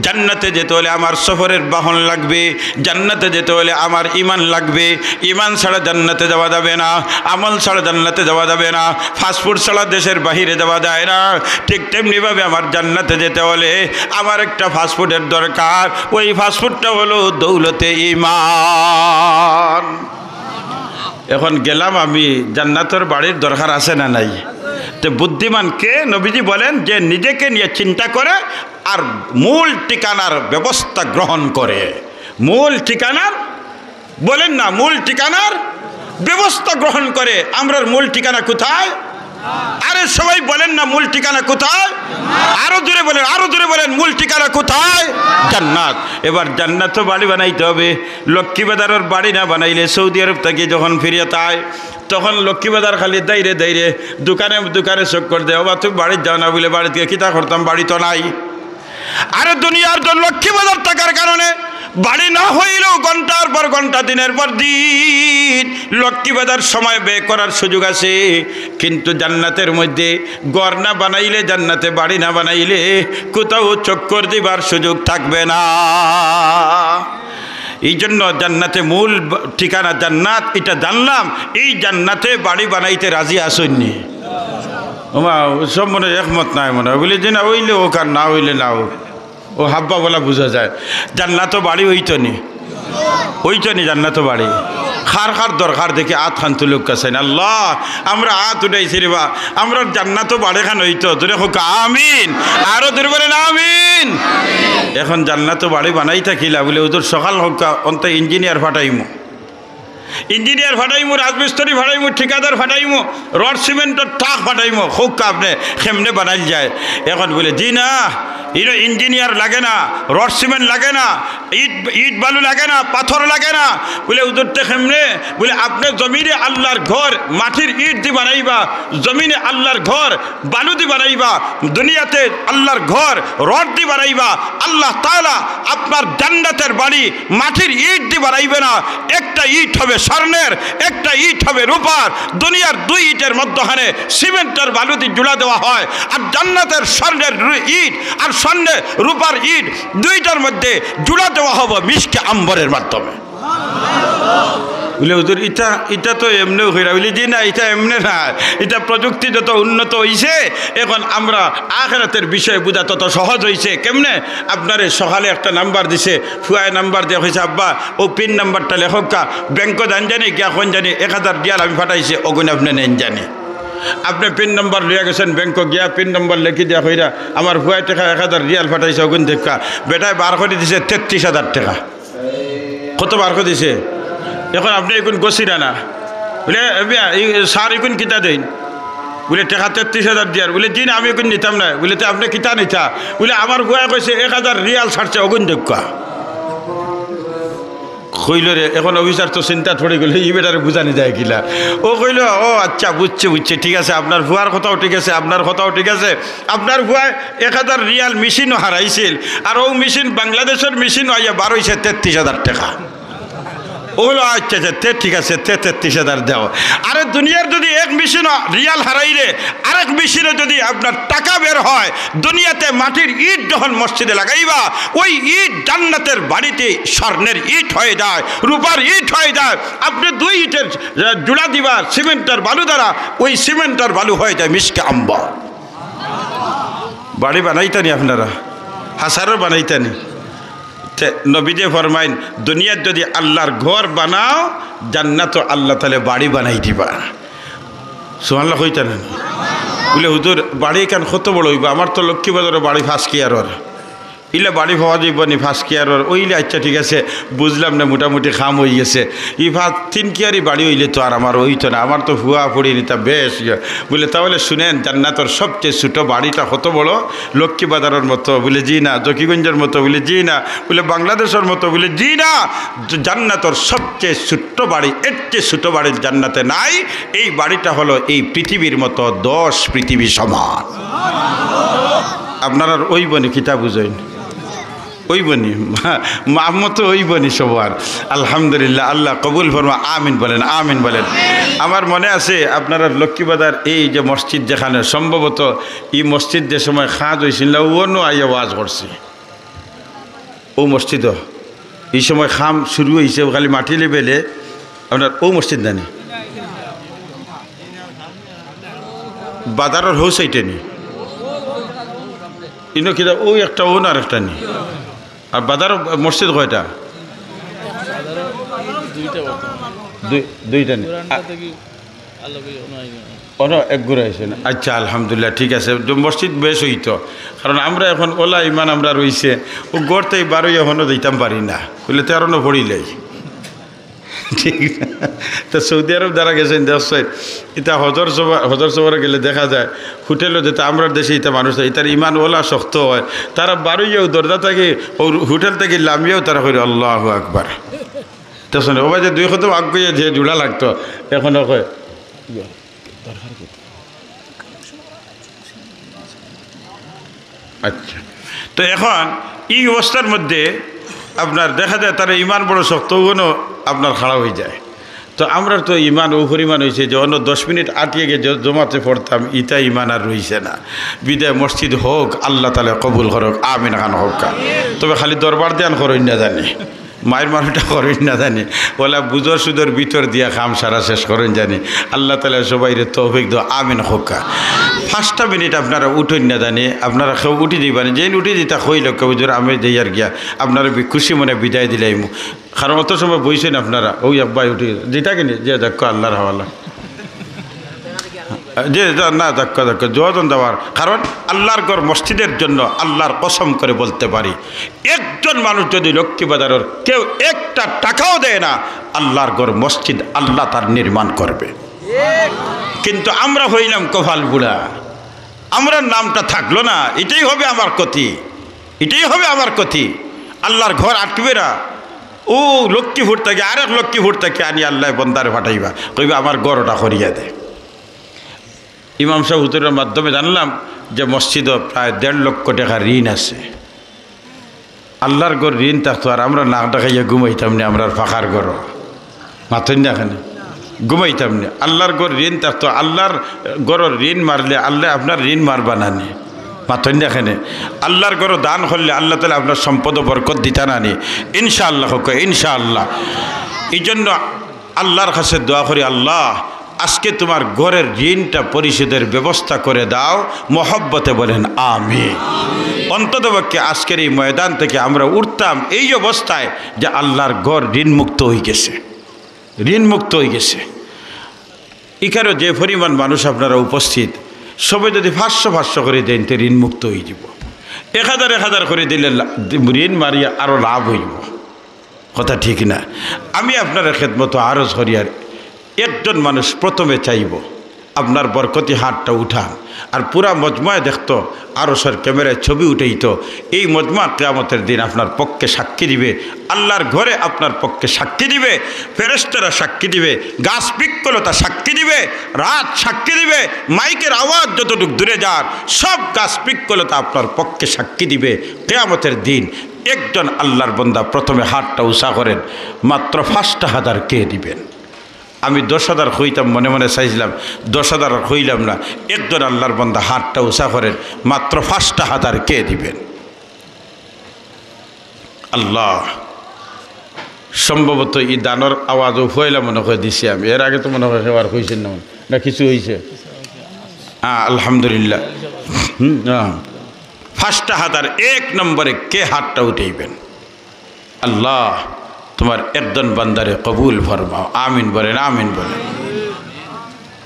জান্নাতে যেতে হলে আমার সফরের বাহন লাগবে, জান্নাতে যেতে হলে আমার ইমান লাগবে, ইমান ছাড়া জান্নাতে যাওয়া যাবে না, আমল ছাড়া জান্নাতে যাওয়া যাবে না, পাসপোর্ট ছাড়া দেশের বাইরে যাওয়া যায় না। ঠিক তেমনিভাবে আমার জান্নাতে যেতে হলে আমার একটা পাসপোর্টের দরকার, ওই পাসপোর্টটা হলো দৌলতে ইমান। এখন গেলাম আমি, জান্নাতর বাড়ির দরকার আছে না নাই? তে বুদ্ধিমান কে? নবীজি বলেন, যে নিজেকে নিয়ে চিন্তা করে আর মূল ঠিকানার ব্যবস্থা গ্রহণ করে। মূল ঠিকানার, বলেন না, মূল ঠিকানার ব্যবস্থা গ্রহণ করে। আমরার মূল ঠিকানা কোথায়? আরে সবাই বলেন না, মূল ঠিকানা কোথায়? আরো জোরে বলেন, আরো জোরে বলেন, মূল ঠিকানা কোথায়? জান্নাত। এবার জান্নাতো বাড়ি বানাইতে হবে। লক্ষ্মীবাজারর বাড়ি না বানাইলে, সৌদি আরব থাকি যখন ফিরিয়া তাই, তখন লক্ষ্মীবাজার খালি দাইরে দাইরে, দোকানে দোকানে চক্কর দেয়। "ওবা, তুমি বাড়িত যাও না?" বলে, "বাড়িত গিয়া কিতা করতাম, বাড়ি তো নাই।" আরে দুনিয়ার তো লক্ষ্মীবাজার থাকার কারণে বাড়ি না হইলেও ঘন্টার পর ঘন্টা, দিনের পর দিন লক্ষ্মীবাজার সময় ব্যয় করার সুযোগ আছে, কিন্তু জান্নাতের মধ্যে ঘর না বানাইলে, জান্নাতে বাড়ি না বানাইলে কোথাও চক্কর দিবার সুযোগ থাকবে না। এই জন্য জান্নাতে মূল ব-, ঠিকানা জান্নাত, এটা জানলাম। এই জান্নাতে বাড়ি বানাইতে রাজি আছইন নি? ওমা, সব মনে হয় একমত নাই মনে হয়। বলে যে না, অইলে অউক আর না অইলে না অউক। ও হাব্বা বলা বুঝা যায়। জান্নাতো বাড়ি অইতো নি? অইতো নি জান্নাতো বাড়ি? কার কার দরকার দেখি আত খান তুলুক্কা চাইন। আল্লাহ, আমরা আত উঠাইছি রে বা, আমরার জান্নাতো বাড়ি খান অইতো। জোরে কউক্কা আমিন। আরো জোরে বলেন আমিন। এখন জান্নাতো বাড়ি বানাইতা কিলা? বলে, "হুজুর, সকাল কউক্কা, অন্তে ইঞ্জিনিয়ার ফাটাইমু।" ইঞ্জিনিয়ার ফাটাইমু, রাজমিস্ত্রি ফাটাইমু, ঠিকাদার ফাটাইমু, রড সিমেন্টর ট্রাক ফাটাইমু। কউক্কা আপনে কেমনে বানাইল যায়? এখন বলে, "জি না, ইনো ইঞ্জিনিয়ার লাগে না, রড সিমেন্ট লাগে না, ইট, ইট বালু লাগে না, পাথর লাগে না।" বলে, "হুজুর তে কেমনে?" বলে, "আপনে জমিনে আল্লাহর ঘর মাটির ইট দি বানাইবা, জমিনে আল্লাহর ঘর বালু দি বানাইবা, দুনিয়াতে আল্লাহর ঘর রড দি বানাইবা। আল্লাহ তাআলা আপনার জান্নাতের বাড়ি মাটির ইট দি বানাইবে না, একটা ইট হবে স্বর্ণের, একটা ইট হবে রূপার। দুনিয়ার দুই ইটের মধ্যখানে সিমেন্টর বালু দি জুড়া দেওয়া হয়, আর জান্নাতের স্বর্ণের রু-, ইট আর স্বর্ণের রূপার ইট দুইটার মধ্যে জুড়া দেওয়া হবে মিশকে আম্বরের মাধ্যমে।" বলে, "হুজুর, ইটা, ইটা তো এমনেও কইরা।" বলে, "জি না, ইটা এমনে না, ইটা প্রযুক্তি যত উন্নত অইছে, এখন আমরা আখেরাতের বিষয় বুঝা তত সহজ অইছে।" কেমনে? আপনারে সকালে একটা নাম্বার দিছে, ফুয়ায় নাম্বার দিয়া কইছে, "আব্বা, অউ পিন নাম্বারটা লেখউক্কা, ব্যাংকো যাইন জানি, গিয়া কইন জানি, এক হাজার রিয়াল আমি ফাটাইছি, অগুন আপনে নেইন জানি।" আপনে পিন নাম্বার লইয়া গেছেন ব্যাংকো, গিয়া পিন নাম্বার লেখি দিয়া কইরা, "আমার ফুয়ায় টেকা এক হাজার রিয়াল ফাটাইছে, অগুন দেউক্কা।" বেটায় বার করি দিছে তেত্রিশ হাজার টেকা। কত বার করি দিছে? এখন আপনে ইগুন গছিরা না। বলে, "এ মিয়া, ই, স্যার, ইগুন কিতা দেইন?" বলে, "টেকা তেত্রিশ হাজার দিয়ার।" বলে, "জি না, আমি ইগুন নিতাম না।" বলে, "তে আপনে কিতা নিতা?" বলে, "আমার ফুয়ায় কইছে এক হাজার রিয়াল ছাড়ছে, অগুন দেউক্কা।" কইল রে, এখন অফিসার তো চিন্তাত পড়ি গেল, "ই বেটারে বুঝানি যায় কিলা?" ও কইল, "ও আচ্ছা, বুঝছি, বুঝছি, ঠিক আছে, আপনার ফুয়ার কথাও ঠিক আছে, আপনার কথাও ঠিক আছে।" আপনার ফুয়ায় এক হাজার রিয়াল মেশিনও হারাইছিল, আর অউ মেশিন বাংলাদেশর মেশিনও আইয়া বার অইছে তেত্রিশ হাজার টেকা। ও কইল, "আচ্ছা, আচ্ছা, তে ঠিক আছে, তে তেত্রিশ হাজার দেও।" আরে দুনিয়ার যদি এক মেশিনও রিয়াল হারাইলে আরেক মেশিনও যদি আপনার টাকা বের হয়, দুনিয়াতে মাটির ইট যখন মসজিদে লাগাইবা, ওই ইট জান্নাতের বাড়িতে স্বর্ণের ইট হয়ে যায়, রূপার ইট হয়ে যায়। আপনে দুই ইটের, আহ, জুড়া দিবা সিমেন্টর বালু দ্বারা, ওই সিমেন্টর বালু হয়ে যায় মিশকে আম্বর। বাড়ি বানাইতা নি আপনারা? হাজারো বানাইতা নি? তে নবীজি ফরমাইন, "দুনিয়াত যদি আল্লাহর ঘর বানাও, জান্নাতো আল্লাহ তাআলা বাড়ি বানাই দিবা।" সুবহানাল্লাহ কইতা না? বলে, "হুজুর, বাড়ি ইখান কত বড় অইবো? আমার তো লক্ষ্মীবাজারো বাড়ি পাঁচ কিয়ারর।" ইলা বাড়ি পাওয়া যাইবো নি পাঁচ কিয়ারর? অইলে আচ্ছা ঠিক আছে, বুঝলাম না, মোটামুটি কাম অই গেছে। ই পাঁচ, তিন কিয়ারি বাড়ি অইলে তো আর আমার অইতো না, আমার তো ফুয়া ফুড়ি নিতা বেশ ইয়ে। বলে, "তাহলে শুনেন, জান্নাতর সবচেয়ে ছোট বাড়িটা কত বড়? লক্ষ্মীবাজারর মতো?" বলে, "জি না।" "জকিগঞ্জর মতো?" বলে, "জি না।" বলে, "বাংলাদেশর মতো?" বলে, "জি না।" জ-, জান্নাতর সবচেয়ে ছোট্ট বাড়ি, এর চেয়ে ছোট বাড়ি জান্নাতে নাই। এই বাড়িটা হলো এই পৃথিবীর মতো দশ পৃথিবী সমান। আপনারার অইবো নি কিতা বুঝইন? অইবনি, মা-, মাহমতো অইবনি সবার। আলহামদুলিল্লাহ, আল্লাহ কবুল ফরমা, আমিন বলেন, আমিন বলেন। আমার মনে আছে আপনারার লক্ষ্মীবাজার এই যে মসজিদ, যেখানে সম্ভবত ই মসজিদ যে সময় খাজ অইছিল না, অনো আইয়া ওয়াজ করছি। অউ মসজিদো ই সময় খাম শুরু অইছে, খালি মাটি লেভেলে। আপনার অউ মসজিদ নানি? বাজারর হউ সাইডে নি? ইনো কিতা অউ একটা, অনো আরেকটা নি? আর বাজারর মসজিদ কয়টা? দুইটা বর্তমানে। দুই, দুইটা নি? কোরআনটা আ- দেখি, আল্লাহ কই, অনো আইনি। অনো এক ঘুরে আইছে না? আচ্ছা, আলহামদুলিল্লাহ, ঠিক আছে। তো মসজিদ বেশ অইতো, কারণ আমরা এখন অলা ইমান আমরা রইছে, অউ ঘর থাকি বারইয়া অনো যাইতাম পারি না, অইলে তেরো অনো পড়িলাই। ঠিক না? তো সৌদি আরব যারা গেছইন, দেখছইন, ইতা হজর সফর, হজর সফরে গেলে দেখা যায়, হোটেলো যেতা আমরার দেশে ইতা মানুষ, ইতার ইমান অলা শক্ত অয়, তারা বারইয়াউ দরজা থাকি, অউ হোটেল থাকি লামিয়াউ তারা কইরা, "আল্লাহু আকবার।" দেখছইন, অউ বায় যে দুই কদম আগুয়াইয়া যে জুড়া লাগতো, অখনো কয়, আচ্ছা, তো এখন ই অবস্থার মধ্যে আপনার দেখা যায় তার ইমান বড় শক্ত, অনো আপনার খাড়া অইযায়। তো আমরার তো ইমান অউ পরিমাণ অইছে যে অনো দশ মিনিট আটিয়া গিয়া জ-, জমাতে পড়তাম, ইতা ইমান আর রইছে না। বিদায় মসজিদ হউক, আল্লাহ তাআলা কবুল করউক, আমিন খান হউক্কা। তবে খালি দরবার দেয়ান করইন না জানি। মাইর মারুটা করইন না জানি, অলা বুঝর সুদর ভিতর দিয়া কাম সারা শেষ করইন জানি। আল্লাহ তাআলা সবাইরে তৌফিক দেও, আমিন কউক্কা। পাঁচটা মিনিট আপনারা উঠইন না জানি, আপনারা কেউ উঠি যাইবা নি, যেইন উঠি যাইতা কইলাউক্কা, "হুজুর, আমি যাইয়ার গিয়া", আপনারা বি-, খুশি মনে বিদায় দিলাইমু। কারণ অত সময় বইছইন আপনারা, অউ এক ভাই উঠি, যেতা কিনি, যে দেখো আল্লাহর হাওয়ালা। যে যা-, না, যাউক্কা, যাউক্কা, জোয়াজন দেওয়ার। কারণ আল্লাহর ঘর মসজিদের জন্য আল্লাহর কসম করে বলতে পারি, একজন মানুষ যদি লক্ষ্মীবাজারর কেউ একটা টাকাও দেয় না, আল্লাহর ঘর মসজিদ আল্লাহ তার নির্মাণ করবে। কিন্তু আমরা অইলাম কপাল পুড়া, আমরার নামটা থাকলো না, ইটাই হবে আমার ক্ষতি, ইটাই হবে আমার ক্ষতি। আল্লাহর ঘর আটকিবে না, অউ লক্ষ্মীপুর থাকি, আরেক লক্ষ্মীপুর থাকি আনি আল্লায় বন্দারে পাঠাইবা, কইবা, "আমার ঘর অটা করিয়া দে।" ইমাম সাব হুজুরর মাধ্যমে জানলাম যে মসজিদো প্রায় দেড় লক্ষ টেকা ঋণ আছে। আল্লাহর ঘর ঋণ থাকতো আর আমরা নাক ডাকাইয়া ঘুমাইতাম নি, আমরার পাকার ঘরো। মাতইন না কেনে? ঘুমাইতাম নি। আল্লাহর ঘর ঋণ থাকতো, আল্লাহর ঘরর ঋণ মারলে আল্লায় আপনার ঋণ মারবা না নি? মাতইন না কেনে? আল্লাহর ঘরো দান করলে আল্লাহ তাআলা আপনার সম্পদো বরকত দিতা না নি? ইনশাআল্লাহ কউক্কা, ইনশাআল্লাহ। এই জন্য আল্লাহর কাছে দোয়া করি, "আল্লাহ, আজকে তোমার ঘরের ঋণটা পরিশোধের ব্যবস্থা করে দাও।" মহব্বতে বলেন, "আমিন।" অন্ততপক্ষে আজকের এই ময়দান থেকে আমরা উঠতাম এই অবস্থায় যে আল্লাহর ঘর ঋণমুক্ত অইগেছে, ঋণমুক্ত অইগেছে। ইখানো যে পরিমাণ মানুষ আপনারা উপস্থিত, সবে যদি পাঁচশো পাঁচশো করি দেইন, তে ঋণমুক্ত অইযিবো। এক হাজার এক হাজার করি দিলে লা-, ঋণ মারিয়া আরো লাভ অইবো। কথা ঠিক না? আমি আপনারার খেদমতো আরজ করিয়ার, একজন মানুষ প্রথমে চাইবো আপনার বরকতি হাতটা উঠান, আর পুরা মজমায় দেখতো, আরশর ক্যামেরায় ছবি উঠাইতো। এই মজমা কিয়ামতের দিন আপনার পক্ষে সাক্ষী দিবে, আল্লাহর ঘরে আপনার পক্ষে সাক্ষী দিবে, ফেরেশতারা সাক্ষী দিবে, গাছ বৃক্ষলতা সাক্ষী দিবে, রাত সাক্ষী দিবে, মাইকের আওয়াজ যতটুক দূরে যার, সব গাছ বৃক্ষলতা আপনার পক্ষে সাক্ষী দিবে। কিয়ামতের দিন একজন আল্লাহর বন্দা প্রথমে হাতটা উঁচা করেন, মাত্র পাঁচটা হাজার কে দিবেন? আমি দশ হাজার কইতাম, মনে মনে চাইছিলাম, দশ হাজার আর কইলাম না। একজন আল্লাহর বন্দা হাতটা উঁচা করেন, মাত্র পাঁচটা হাজার কে দিবেন? আল্লাহ, সম্ভবত ই দানর আওয়াজও পয়লা মনে হয় দিছি আমি, এর আগে তো মনে হয় কেউ আর কইছেন না, না কিছু অইছে? হ্যাঁ, আলহামদুলিল্লাহ। হুম, হ্যাঁ। পাঁচটা হাজার এক নম্বরে কে হাতটা উঠাইবেন? আল্লাহ, তোমার একজন বান্দারে কবুল ফরমাও। আমিন বলেন, আমিন বলেন।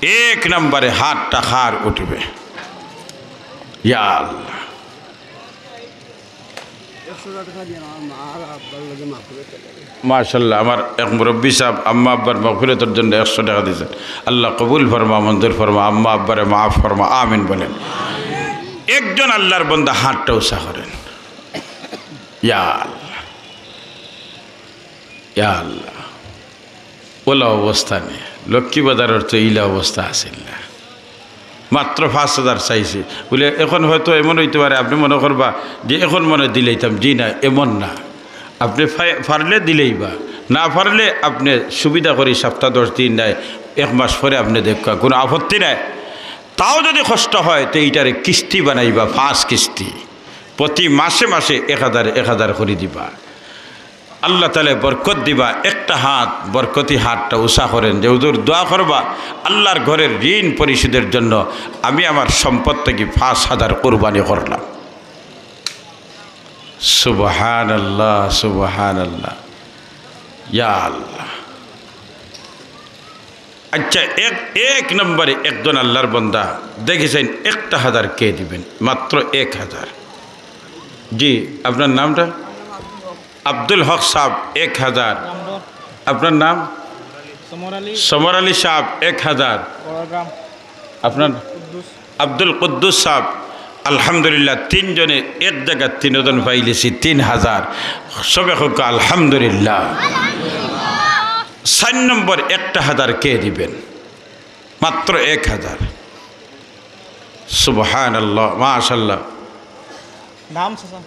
এক নম্বরে হাতটা কার উঠবে? ইয়া আল্লাহ। মাশাআল্লাহ, আমার এক মুরব্বী সাহেব আম্মা আব্বার মাগফিরাতর জন্য একশো টেকা দিয়েছেন। আল্লাহ কবুল ফরমা, মঞ্জুর ফরমা, আম্মা আব্বারে মাফ ফরমা, আমিন বলেন। একজন আল্লাহর বন্দা হাতটা উঁচা করেন। ইয়া আল্লাহ, ইয়া আল্লাহ, ওলা অবস্থা নেই, লক্ষ্মীবাজারর তো ইলা অবস্থা আছিল না। মাত্র পাঁচ হাজার চাইছে। বুলে, এখন হয়তো এমন অইতে পারে, আপনে মনো করবা যে এখন মনে দিলাইতাম। জি না, এমন না। আপনে ফা-, পারলে দিলাইবা, না পারলে আপনে সুবিধা করি সপ্তাহ দশ দিন নাই, এক মাস পরে আপনে দেখবা, কুনু আপত্তি নাই। তাও যুদি কষ্ট হয়, তে ইটারে কিস্তি বানাইবা, পাঁচ কিস্তি, প্রতি মাসে মাসে এক হাজার, এক হাজার করি দিবা। আল্লাহ তাআলায় বরকত দিবা। একটা হাত, বরকতি হাতটা উঁচা করেন যে, "হুজুর, দোয়া করবা, আল্লাহর ঘরের ঋণ পরিশোধের জন্য আমি আমার সম্পদ থাকি পাঁচ হাজার কুরবানি করলাম।" সুবহানাল্লাহ, সুবহানাল্লাহ। ইয়া আল্লাহ। আচ্ছা, এক, এক নম্বরে একজন আল্লাহর বান্দা দেখেছেন, একটা হাজার কে দিবেন? মাত্র এক হাজার। জি, আপনার নামটা? আব্দুল হক সাহেব, এক হাজার। আপনার নাম? সমর আলী। সমর আলী সাহেব, এক হাজার। বড়গ্রাম। আপনার? কুদ্দুস। আব্দুল কুদ্দুস সাহেব। আলহামদুলিল্লাহ, তিনজনে এক জাগাত তিনজন পাইলিছি, তিন হাজার। সবে কউক্কা আলহামদুলিল্লাহ। চাইর নম্বর একটা হাজার কে দিবেন? মাত্র এক হাজার। সুবহানাল্লাহ, মাশাআল্লাহ। নাম চাচা?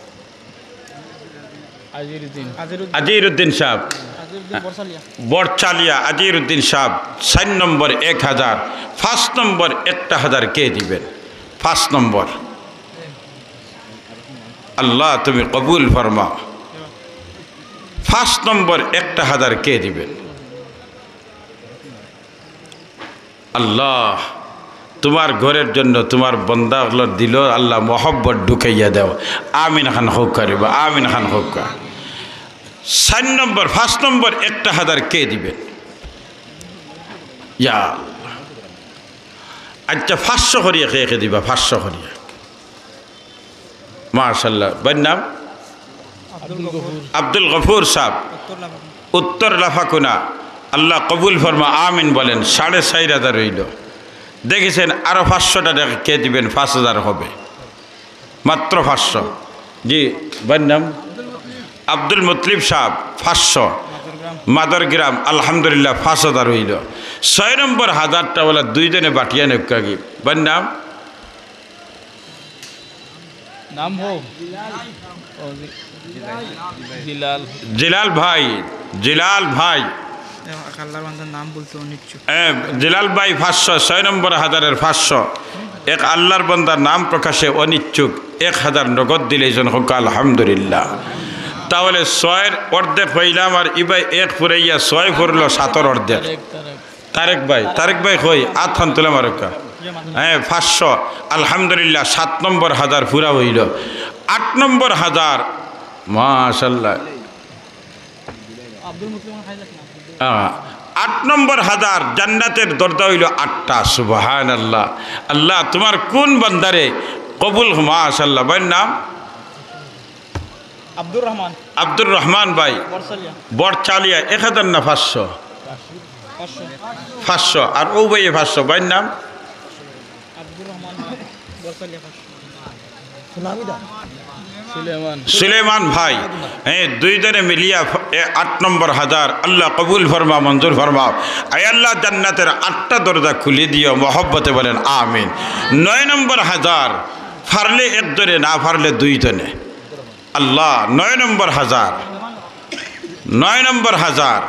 আজিরুদ্দিন। আজিরুদ্দিন। আজিরুদ্দিন সাহেব। আজিরুদ্দিন বরচালিয়া। বরচালিয়া, আজিরুদ্দিন সাহেব, চাইর নম্বর এক হাজার, পাঁচ নম্বর একটা হাজার কে দিবেন? পাঁচ নম্বর। আল্লাহ, তুমি কবুল ফরমাও। পাঁচ নম্বর একটা হাজার কে দিবেন? আল্লাহ, তোমার ঘরের জন্য তোমার বন্দা অকলর দিলো আল্লাহ মহব্বত ঢুকাইয়া দেও। আমিন খান কউক্কা রে বা, আমিন খান কউক্কা। চাইর নম্বর, পাঁচ নম্বর একটা হাজার কে দিবেন? ইয়া আল্লাহ। আচ্ছা, পাঁচশো করিয়া কে কে দিবা? পাঁচশো করিয়া। মাশাআল্লাহ। ভাইর নাম? আব্দুল গফুর। আব্দুল গফুর সাহেব, উত্তর লাফাকুনা। উত্তর লাফাকুনা। আল্লাহ কবুল ফরমা, আমিন বলেন। সাড়ে চাইর হাজার অইলো। দেখেছেন, আরো পাঁচশো টেকা কে দিবেন? পাঁচ হাজার হবে, মাত্র পাঁচশো। জি, ভাইর নাম? আব্দুল মুতলিব সাহেব, পাঁচশো। মাদরগ্রাম। মাদরগ্রাম, আলহামদুলিল্লাহ, পাঁচ হাজার অইলো। ছয় নম্বর হাজারটা অলা দুইজনে বাটিয়া নেউক্কা গি। ভাইর নাম? নাম হো? ও, জি-, জিলাল। জিলাল ভাই, জিলাল ভাই। এ, এক আল্লাহর বান্দার নাম বলতে অনিচ্ছুক। এ, জিলাল ভাই পাঁচশো, ছয় নম্বর হাজারের পাঁচশো। এক আল্লাহর বান্দার নাম প্রকাশে অনিচ্ছুক, এক হাজার নগদ দিলাইছইন, কউক্কা আলহামদুলিল্লাহ। তাহলে ছয়র অর্ধেক পাইলাম, আর ইবায় এক ফুরাইয়া ছয় ফুরলো সাতর অর্ধেক। তারেক, তারেক। তারেক ভাই, তারেক ভাই কই? আত খান তুলে মারউক্কা। হ্যাঁ, পাঁচশো। আলহামদুলিল্লাহ, সাত নম্বর হাজার পুরা অইলো। আট নম্বর হাজার, মাশাআল্লাহ। আব্দুল মুসলিম খাই যাক না। আহ, আট নম্বর হাজার, জান্নাতের দরজা অইলো আটটা। সুবহানাল্লাহ। আল্লাহ, তোমার কোন বান্দারে কবুল, মাশাআল্লাহ। ভাইর নাম? আব্দুর রহমান। আব্দুর রহমান ভাই। বরচালিয়া। বরচালিয়া, এক হাজার না পাঁচশো? পাঁচশো। পাঁচশো। আর ও ভাই পাঁচশো, ভাইর নাম? আব্দুর রহমান ভাই। বরচালিয়া পাঁচশো। সুলেমান। সুলেমান ভাই। হ্যাঁ, দুইজনে মিলিয়া ফ-, এ, আট নম্বর হাজার। আল্লাহ কবুল ফরমা, মঞ্জুর ফরমাও। আয় আল্লাহ, জান্নাতের আটটা দরজা খুলি দিও, মহব্বতে বলেন আমিন। নয় নম্বর হাজার, পারলে একজনে, না পারলে দুইজনে। আল্লাহ, নয় নম্বর হাজার, নয় নম্বর হাজার।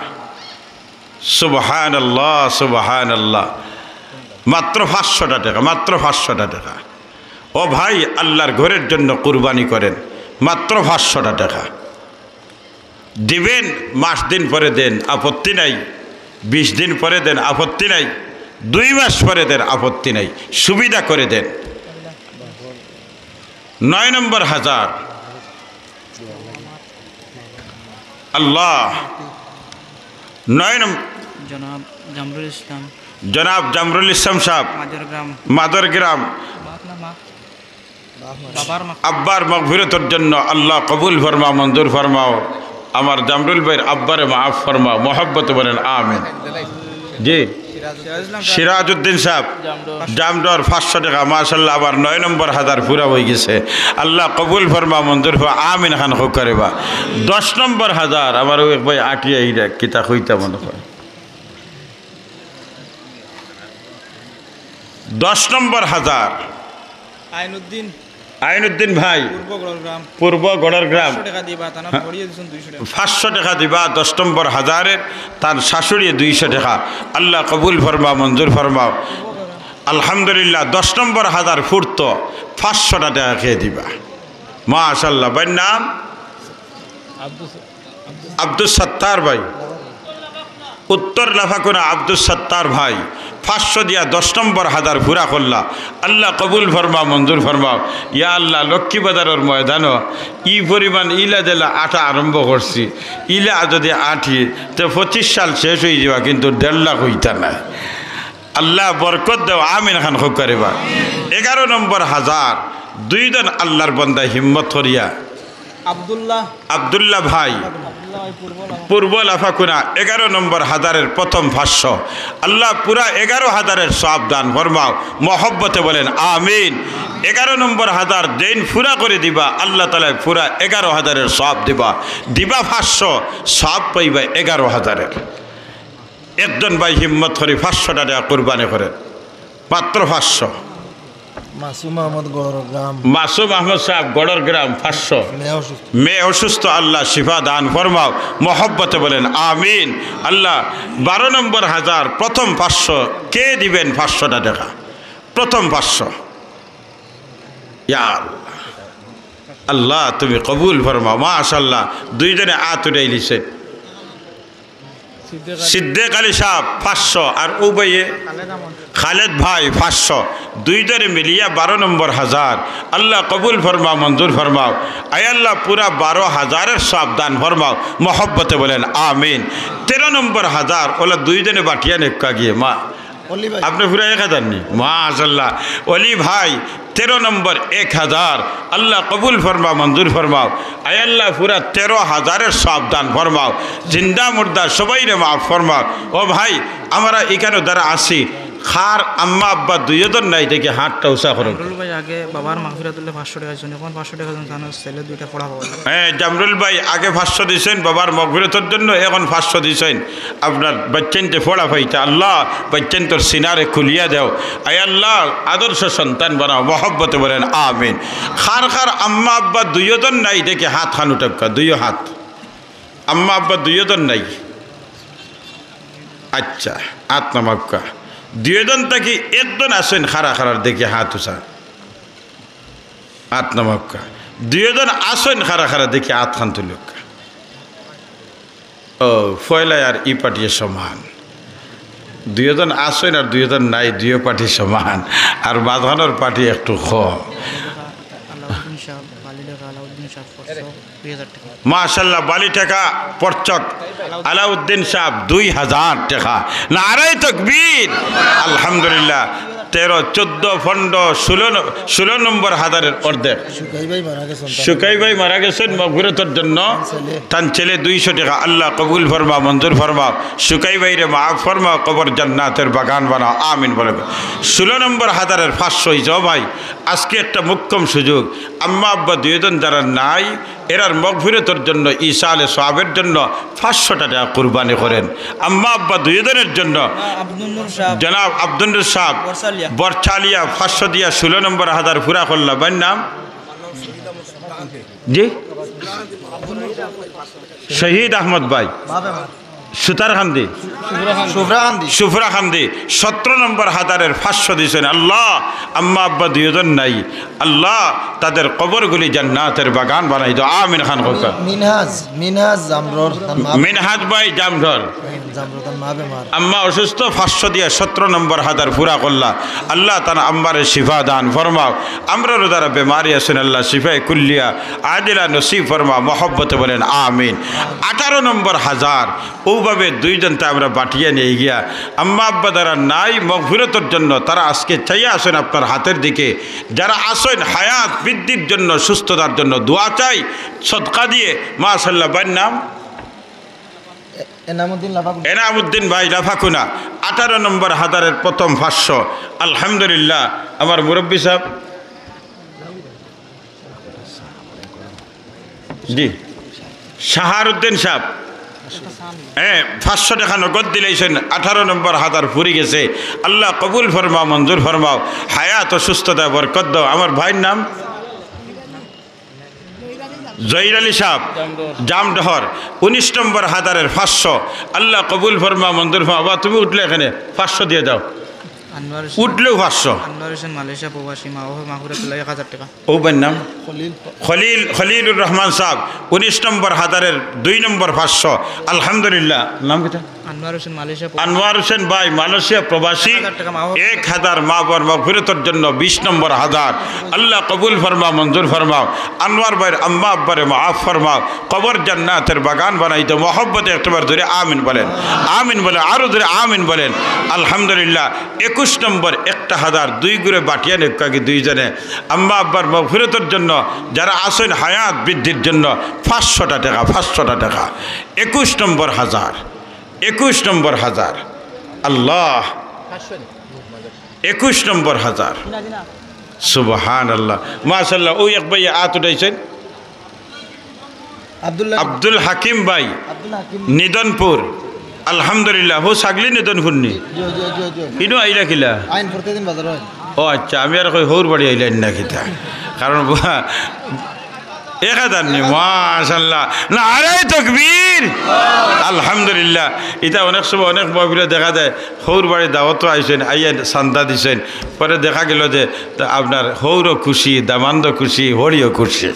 সুবহানাল্লাহ, সুবহানাল্লাহ। মাত্র পাঁচশোটা টেকা, মাত্র পাঁচশোটা টেকা। ও ভাই, আল্লাহর ঘরের জন্য কুরবানি করেন, মাত্র পাঁচশোটা টেকা। দিবেন, মাস দিন পরে দেন, আপত্তি নাই। বিশ দিন পরে দেন, আপত্তি নাই। দুই মাস পরে দেন, আপত্তি নাই। সুবিধা করে দেন। নয় নম্বর হাজার। আল্লাহ। নয় নম্বর। জনাব জামরুল ইসলাম। জনাব জামরুল ইসলাম সাহেব। মাদরগ্রাম। মাদরগ্রাম। বাপ না মা? বাবার মা। আব্বার মাগফিরতর জন্য আল্লাহ কবুল ফরমা, মঞ্জুর ফরমাও। আমার জামরুল ভাইর আব্বারে মাফ ফরমাও, মহব্বতে বলেন আমিন। জি। সিরাজুল ইসলাম সাহেব। সিরাজউদ্দিন সাহেব। জামডর। জামডর, পাঁচশো টেকা, মাশাআল্লাহ, আবার নয় নম্বর হাজার পুরা অইগেছে। আল্লাহ কবুল ফরমা, মঞ্জুর ফরমা, আমিন খান কউক্কা রে বা। দশ নম্বর হাজার, আমার অউ এক ভাই আটিয়া ইরা কিতা কইতা মনে হয়। দশ নম্বর হাজার। আইনুদ্দিন। আইনুদ্দিন ভাই। পূর্ব গড়র গ্রাম। পূর্ব গড়র গ্রাম। পাঁচশো টেকা দিবা, তানা পড়িয়ে দিছইন দুইশো টেকা। পাঁচশো টেকা দিবা, দশ নম্বর হাজারের, তান শাশুড়িয়ে দুইশো টেকা। আল্লাহ কবুল ফরমাও, মঞ্জুর ফরমাও। আলহামদুলিল্লাহ, দশ নম্বর হাজার ফুরতো, পাঁচশো টেকা কে দিবা। মাশাআল্লাহ, ভাইর নাম? আব্দুস সত্তার ভাই। উত্তর লাফাকুনা আব্দুস সত্তার ভাই, পাঁচশো দিয়া দশ নম্বর হাজার পুরা করলা। আল্লাহ কবুল ফরমাও, মঞ্জুর ফরমাও। ইয়া আল্লাহ, লক্ষ্মীবাজারর ময়দানো ই পরিমাণ ইলা দিলা আটা আরম্ভ করছি, ইলা যদি আটি, তে পঁচিশ সাল শেষ অইযিবা, কিন্তু দেড় লাখ অইতা নায়। আল্লাহ বরকত দেও, আমিন খান খুব করিবা। এগারো নম্বর হাজার, দুইজন আল্লাহর বান্দা হিম্মত করিয়া। আব্দুল্লাহ। আব্দুল্লাহ ভাই, আব্দুল্লাহ ভাই পূর্ব লাফা। পূর্ব লাফাকুনা, এগারো নম্বর হাজারের প্রথম পাঁচশো। আল্লাহ পুরা এগারো হাজারের সওয়াব দান ফরমাও, মহব্বতে বলেন আমিন। এগারো নম্বর হাজার যেইন পুরা করি দিবা, আল্লাহ তাআলায় পুরা এগারো হাজারের সওয়াব দিবা, দিবা পাঁচশো, সওয়াব পাইবা এগারো হাজারের। একজন ভাই হিম্মত করি পাঁচশো টেকা কুরবানি করেন, মাত্র পাঁচশো। মাসুম আহমদ গড়র গ্রাম। মাসুম আহমদ সাহেব গড়র গ্রাম, পাঁচশো। মেয়ে অসুস্থ। মেয়ে অসুস্থ, আল্লাহ শিফা দান ফরমাও, মহব্বতে বলেন আমিন। আল্লাহ, বারো নম্বর হাজার, প্রথম পাঁচশো, কে দিবেন পাঁচশো টেকা? প্রথম পাঁচশো। ইয়া আল্লাহ, আল্লাহ তুমি কবুল ফরমাও। মাশাআল্লাহ, দুইজনে আত উঠাইলিছে। সিদ্দিক আলী সাহেব পাঁচশো, আর ও ভাইয়ে খালেদ ভাই পাঁচশো, দুইজনে মিলিয়া বারো নম্বর হাজার। আল্লাহ কবুল ফরমাও, মঞ্জুর ফরমাও। আয় আল্লাহ, পুরা বারো হাজারের সওয়াব দান ফরমাও, মহব্বতে বলেন আমিন। তেরো নম্বর হাজার, ওলা দুইজনে বাটিয়া নেক্কা গিয়ে মা। অলি ভাই। আপনে পুরা এক হাজার নি? মাশাআল্লাহ। অলি ভাই, তেরো নম্বর এক হাজার। আল্লাহ কবুল ফরমাও, মঞ্জুর ফরমাও। আয় আল্লাহ, পুরা তেরো হাজারের সওয়াব দান ফরমাও। জিন্দা মুর্দা সবাইরে মাফ ফরমাও। ও ভাই, আমরা এখানো যারা আছি, কার আম্মা আব্বা দুইজন নাই, দেখি হাতটা উঁচা করো। জামরুল ভাই আগে বাবার মাগফিরাতুল্লাহ পাঁচশো টেকা দিছইন, এখন পাঁচশো টেকা দিছইন, তান ছেলে দুইটা পড়া পাওয়া যায়। হ্যাঁ, জামরুল ভাই আগে পাঁচশো দিছইন বাবার মাগফিরাতর জন্য, এখন পাঁচশো দিছইন। আপনার বাচ্চাইন্তে পড়া পাইতা। আল্লাহ, বাচ্চাইন্তর সিনারে খুলিয়া দেও। আয় আল্লাহ, আদর্শ সন্তান বানাও, মহব্বতে বলেন আমিন। কার কার আম্মা আব্বা দুইজন নাই, দেখি হাত খান উঠাউক্কা, দুইও হাত। আম্মা আব্বা দুইজন নাই? আচ্ছা, আত নামাউক্কা। দুইজন থাকি একজন আছইন খাড়া খাড়ার, দেখি হাত উঁচা। আত নামাউক্কা। দুইজন আছইন খাড়া খাড়া, দেখি আত খান তুলউক্কা। ও, পয়লা আর ই পার্টিয়ে সমান। দুইজন আছইন আর দুইজন নাই, দুইও পার্টি সমান। আর মাঝখানোর পার্টি একটু কম। আলাউদ্দিন সাহেব, বালি টেকা আলাউদ্দিন সাহেব, পাঁচশো, দুই হাজার টেকা। মাশাআল্লাহ, বালি টেকা পরচক আলাউদ্দিন সাহেব, দুই হাজার টেকা। নারায়ে তাকবীর, আলহামদুলিল্লাহ। তেরো, চোদ্দ, পনেরো, ষোলো ন-, ষোলো নম্বর হাজারের অর্ধেক। সুকাই ভাই মারা গেছইন, তান সুকাই ভাই মারা গেছইন, মাগফিরাতর জন্য ছেলে। তান ছেলে দুইশো টেকা। আল্লাহ কবুল ফরমাও, মঞ্জুর ফরমাও। সুকাই ভাইরে মাফ ফরমাও, কবর জান্নাতের বাগান বানাও। আমিন বলে। ষোলো নম্বর হাজারের পাঁচশো অইছে। ও ভাই, আজকে একটা মোক্ষম সুযোগ। আম্মা আব্বা দুইজন যারা নাই, এরার মাগফিরাতর জন্য, ইসালে সওয়াবের জন্য পাঁচশো টেকা কুরবানি করেন। আম্মা আব্বা দুইজনের জন্য আব্দুল নূর সাহেব। জনাব আব্দুল নূর সাহেব, বরচালিয়া। বরচালিয়া, পাঁচশো দিয়া ষোলো নম্বর হাজার পুরা করলা। ভাইর নাম? জি? শহীদ আহমদ ভাই। সুতারকান্দি। সুফরাকান্দি। সুফরাকান্দি। সতেরো নম্বর হাজারের পাঁচশো দিছইন। আল্লাহ, আম্মা আব্বা দুইজন নাই। আল্লাহ, তাদের কবরগুলি জান্নাতের বাগান বানাই দাও। আমিন খান কউক্কা। মিনহাজ, মিনহাজ জামরর, তান মা। মিনহাজ ভাই জামরর। জামরর, তান মা বেমার। আম্মা অসুস্থ, পাঁচশো দিয়া সতেরো নম্বর হাজার পুরা করলা। আল্লাহ, তান আম্মারে শিফা দান ফরমাও। আমরারও যারা বেমারি আছইন, আল্লাহ, শিফায়ে কুল্লিয়া, আদিলা নসিব ফরমাও। মহব্বতে বলেন আমিন। আঠারো নম্বর হাজার, অউভাবে দুইজনতে আমরা বাটিয়া নিয়া গিয়া, আম্মা আব্বা যারা নাই, মাগফিরাতর জন্য, তারা আজকে চাইয়া আছইন আপনার হাতের দিকে। যারা আছইন হায়াত বৃদ্ধির জন্য, সুস্থতার জন্য দোয়া চাই, সদকা দিয়ে। মাশাআল্লাহ, ভাইর নাম? এ-, এনামুদ্দিন লাফাকুনা। এনামুদ্দিন ভাই লাফাকুনা, আঠারো নম্বর হাজারের প্রথম পাঁচশো। আলহামদুলিল্লাহ, আমার মুরব্বী সাহেব। জি, শাহারুদ্দিন সাহেব। হ্যাঁ, পাঁচশো টেকা নগদ দিলাইছইন, আঠারো নম্বর হাজার ফুরি গেছে। আল্লাহ কবুল ফরমাও, মঞ্জুর ফরমাও, হায়াত ও সুস্থতায় বরকত দাও। আমার ভাইর নাম জহির আলী সাব, জামডহর, উনিশ নম্বর হাজারের পাঁচশো। আল্লাহ কবুল ফরমাও, মঞ্জুর ফরমাও। বাবা, তুমি উঠলে এখানে, পাঁচশো দিয়া দাও। আনোয়ার হোসেন। উঠলেও পাঁচশো। আনোয়ার হোসেন, মালয়েশিয়া প্রবাসী, মা বাবা মাগফিরাতুল্লাহ, এক হাজার টেকা। ও ভাইর নাম? খলিল। খলিল, খলিলুর রহমান সাব, উনিশ নম্বর হাজারের দুই নম্বর পাঁচশো। আলহামদুলিল্লাহ। নাম কিতা? আনোয়ার হোসেন, মালয়েশিয়া প্রবাসী। আনোয়ার হোসেন ভাই, মালয়েশিয়া প্রবাসী, এক হাজার টেকা মা বাবা। এক হাজার মা বাবার মাগফিরাতের জন্য বিশ নম্বর হাজার। আল্লাহ কবুল ফরমাও, মঞ্জুর ফরমাও। আনোয়ার ভাইর আম্মা আব্বারে মাফ ফরমাও, কবর জান্নাতের বাগান বানাই দাও। মহব্বতে একটাবার জোরে আমিন বলেন, আমিন বলেন, আরো জোরে আমিন বলেন। আলহামদুলিল্লাহ। একুশ নম্বর একটা হাজার, দুই গুরে বাটিয়া নেউক্কা কি দুইজনে। আম্মা আব্বার মাগফিরাতের জন্য, যারা আছইন হায়াত বৃদ্ধির জন্য, পাঁচশোটা টেকা, পাঁচশোটা টেকা। একুশ নম্বর হাজার, একুশ নম্বর হাজার। আল্লাহ, একুশ নম্বর হাজার। সুবহানাল্লাহ, মাশাআল্লাহ। ওই এক ভাইয়ে আত উঠাইছইন। আব্দুল্লাহ। আব্দুল হাকিম ভাই, আব্দুল হাকিম। নিদনপুর। আলহামদুলিল্লাহ, হো ছাগলি নিদনপুর নি? জি, জি, জি, জি। ইনো আইলা কিলা? আইন প্রতিদিন বাজার হয়। ও আচ্ছা, আমি আর কই হউর বাড়ি আইলা না কিতা? কারণ বা-, এক হাজার নি, মাশাআল্লাহ। নারায়ে তাকবীর। আলহামদুলিল্লাহ। ইতা অনেক সময় অনেক মহফিলে দেখা যায়, হউর বাড়ি দাওয়াতো আইছইন, আইয়া চান্দা দিছইন, পরে দেখা গেল যে তা আপনার হউরও খুশি, দামান্দও খুশি, হড়িও খুশি।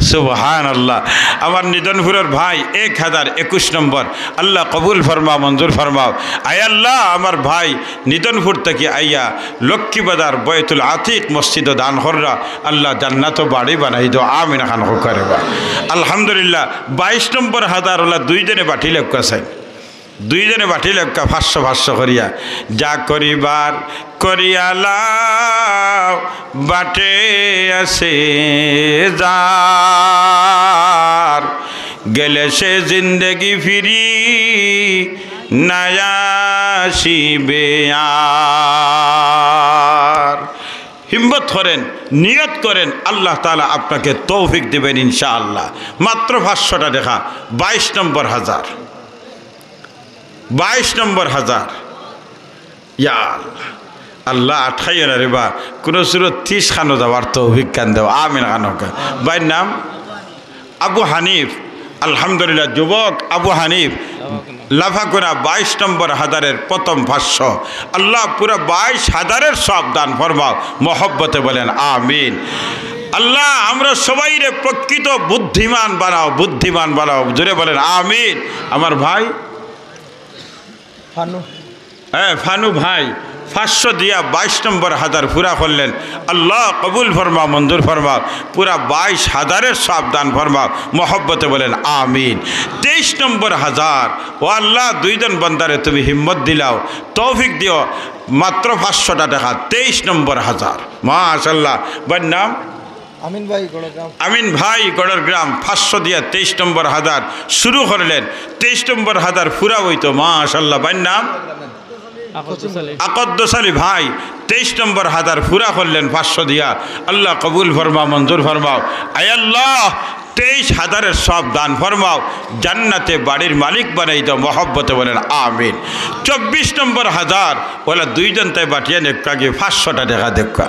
সুবহানাল্লাহ। আমার নিদনপুরের ভাই, এক হাজার একুশ নম্বর, আল্লাহ কবুল ফরমাও, মঞ্জুর ফরমাও। আয় আল্লাহ, আমার ভাই নিদনপুর থাকি আইয়া লক্ষ্মীবাজার বয়তুল আতিক মসজিদো দান কররা, আল্লাহ জান্নাতো বাড়ি বানাই দেও, আমিন খান হোক রে বা। আলহামদুলিল্লাহ, বাইশ নম্বর হাজার ওলা দুইজনে বাটি লেখা চাই। দুইজনে বাটি লেখা পাঁচশো পাঁচশো করিয়া, যা করিবার করিয়া লাও, বাটে আছে যার, গেলে সে জিন্দেগি ফিরি না আসিবে আর। হিম্মত করেন, নিয়ত করেন, আল্লাহ তাআলা আপনাকে তৌফিক দিবেন ইনশাআল্লাহ। মাত্র পাঁচশোটা টেকা, বাইশ নম্বর হাজার। বাইশ নম্বর হাজার। ইয়া আল্লাহ, আল্লাহ আটকাইও না রে বা, কোনো সুরত তিরিশ খানো যাওয়ার তৌফিক খান দেও, আমিন খান হোক। ভাইর নাম আবু হানিফ, আলহামদুলিল্লাহ, যুবক আবু হানিফ, লাফাকুনা বাইশ নম্বর হাজারের প্রথম পাঁচশো। আল্লাহ পুরা বাইশ হাজারের সওয়াব দান ফরমাও, মহব্বতে বলেন আমিন। আল্লাহ আমরা সবাইরে প্রকৃত বুদ্ধিমান বানাও, বুদ্ধিমান বানাও, জোরে বলেন আমিন। আমার ভাই ফানু। হ্যাঁ, ফানু ভাই পাঁচশো দিয়া বাইশ নম্বর হাজার পুরা করলেন। আল্লাহ কবুল ফরমাও, মঞ্জুর ফরমাও, পুরা বাইশ হাজারের সওয়াব দান ফরমাও, মহব্বতে বলেন আমিন। তেইশ নম্বর হাজার, ও আল্লাহ, দুইজন বান্দারে তুমি হিম্মত দিলাও, তৌফিক দিও, মাত্র পাঁচশোটা টেকা, তেইশ নম্বর হাজার। মাশাআল্লাহ। ভাইর নাম? আমিন ভাই, গড়গ্রাম। আমিন ভাই, গড়গ্রাম, পাঁচশো দিয়া তেইশ নম্বর হাজার শুরু করলেন। তেইশ নম্বর হাজার পুরা হইতো, মাশাআল্লাহ। ভাইর নাম? আকদ্দুস আলী। আকদ্দুস আলী ভাই, তেইশ নম্বর হাজার পুরা করলেন পাঁচশো দিয়া। আল্লাহ কবুল ফরমাও, মঞ্জুর ফরমাও। আয় আল্লাহ, তেইশ হাজারের সওয়াব দান ফরমাও, জান্নাতে বাড়ির মালিক বানাই দাও, মহব্বতে বলেন আমিন। চব্বিশ নম্বর হাজার, ওলা দুইজন তাই বাটিয়া নেককা গিয়ে পাঁচশোটা টেকা দেউক্কা।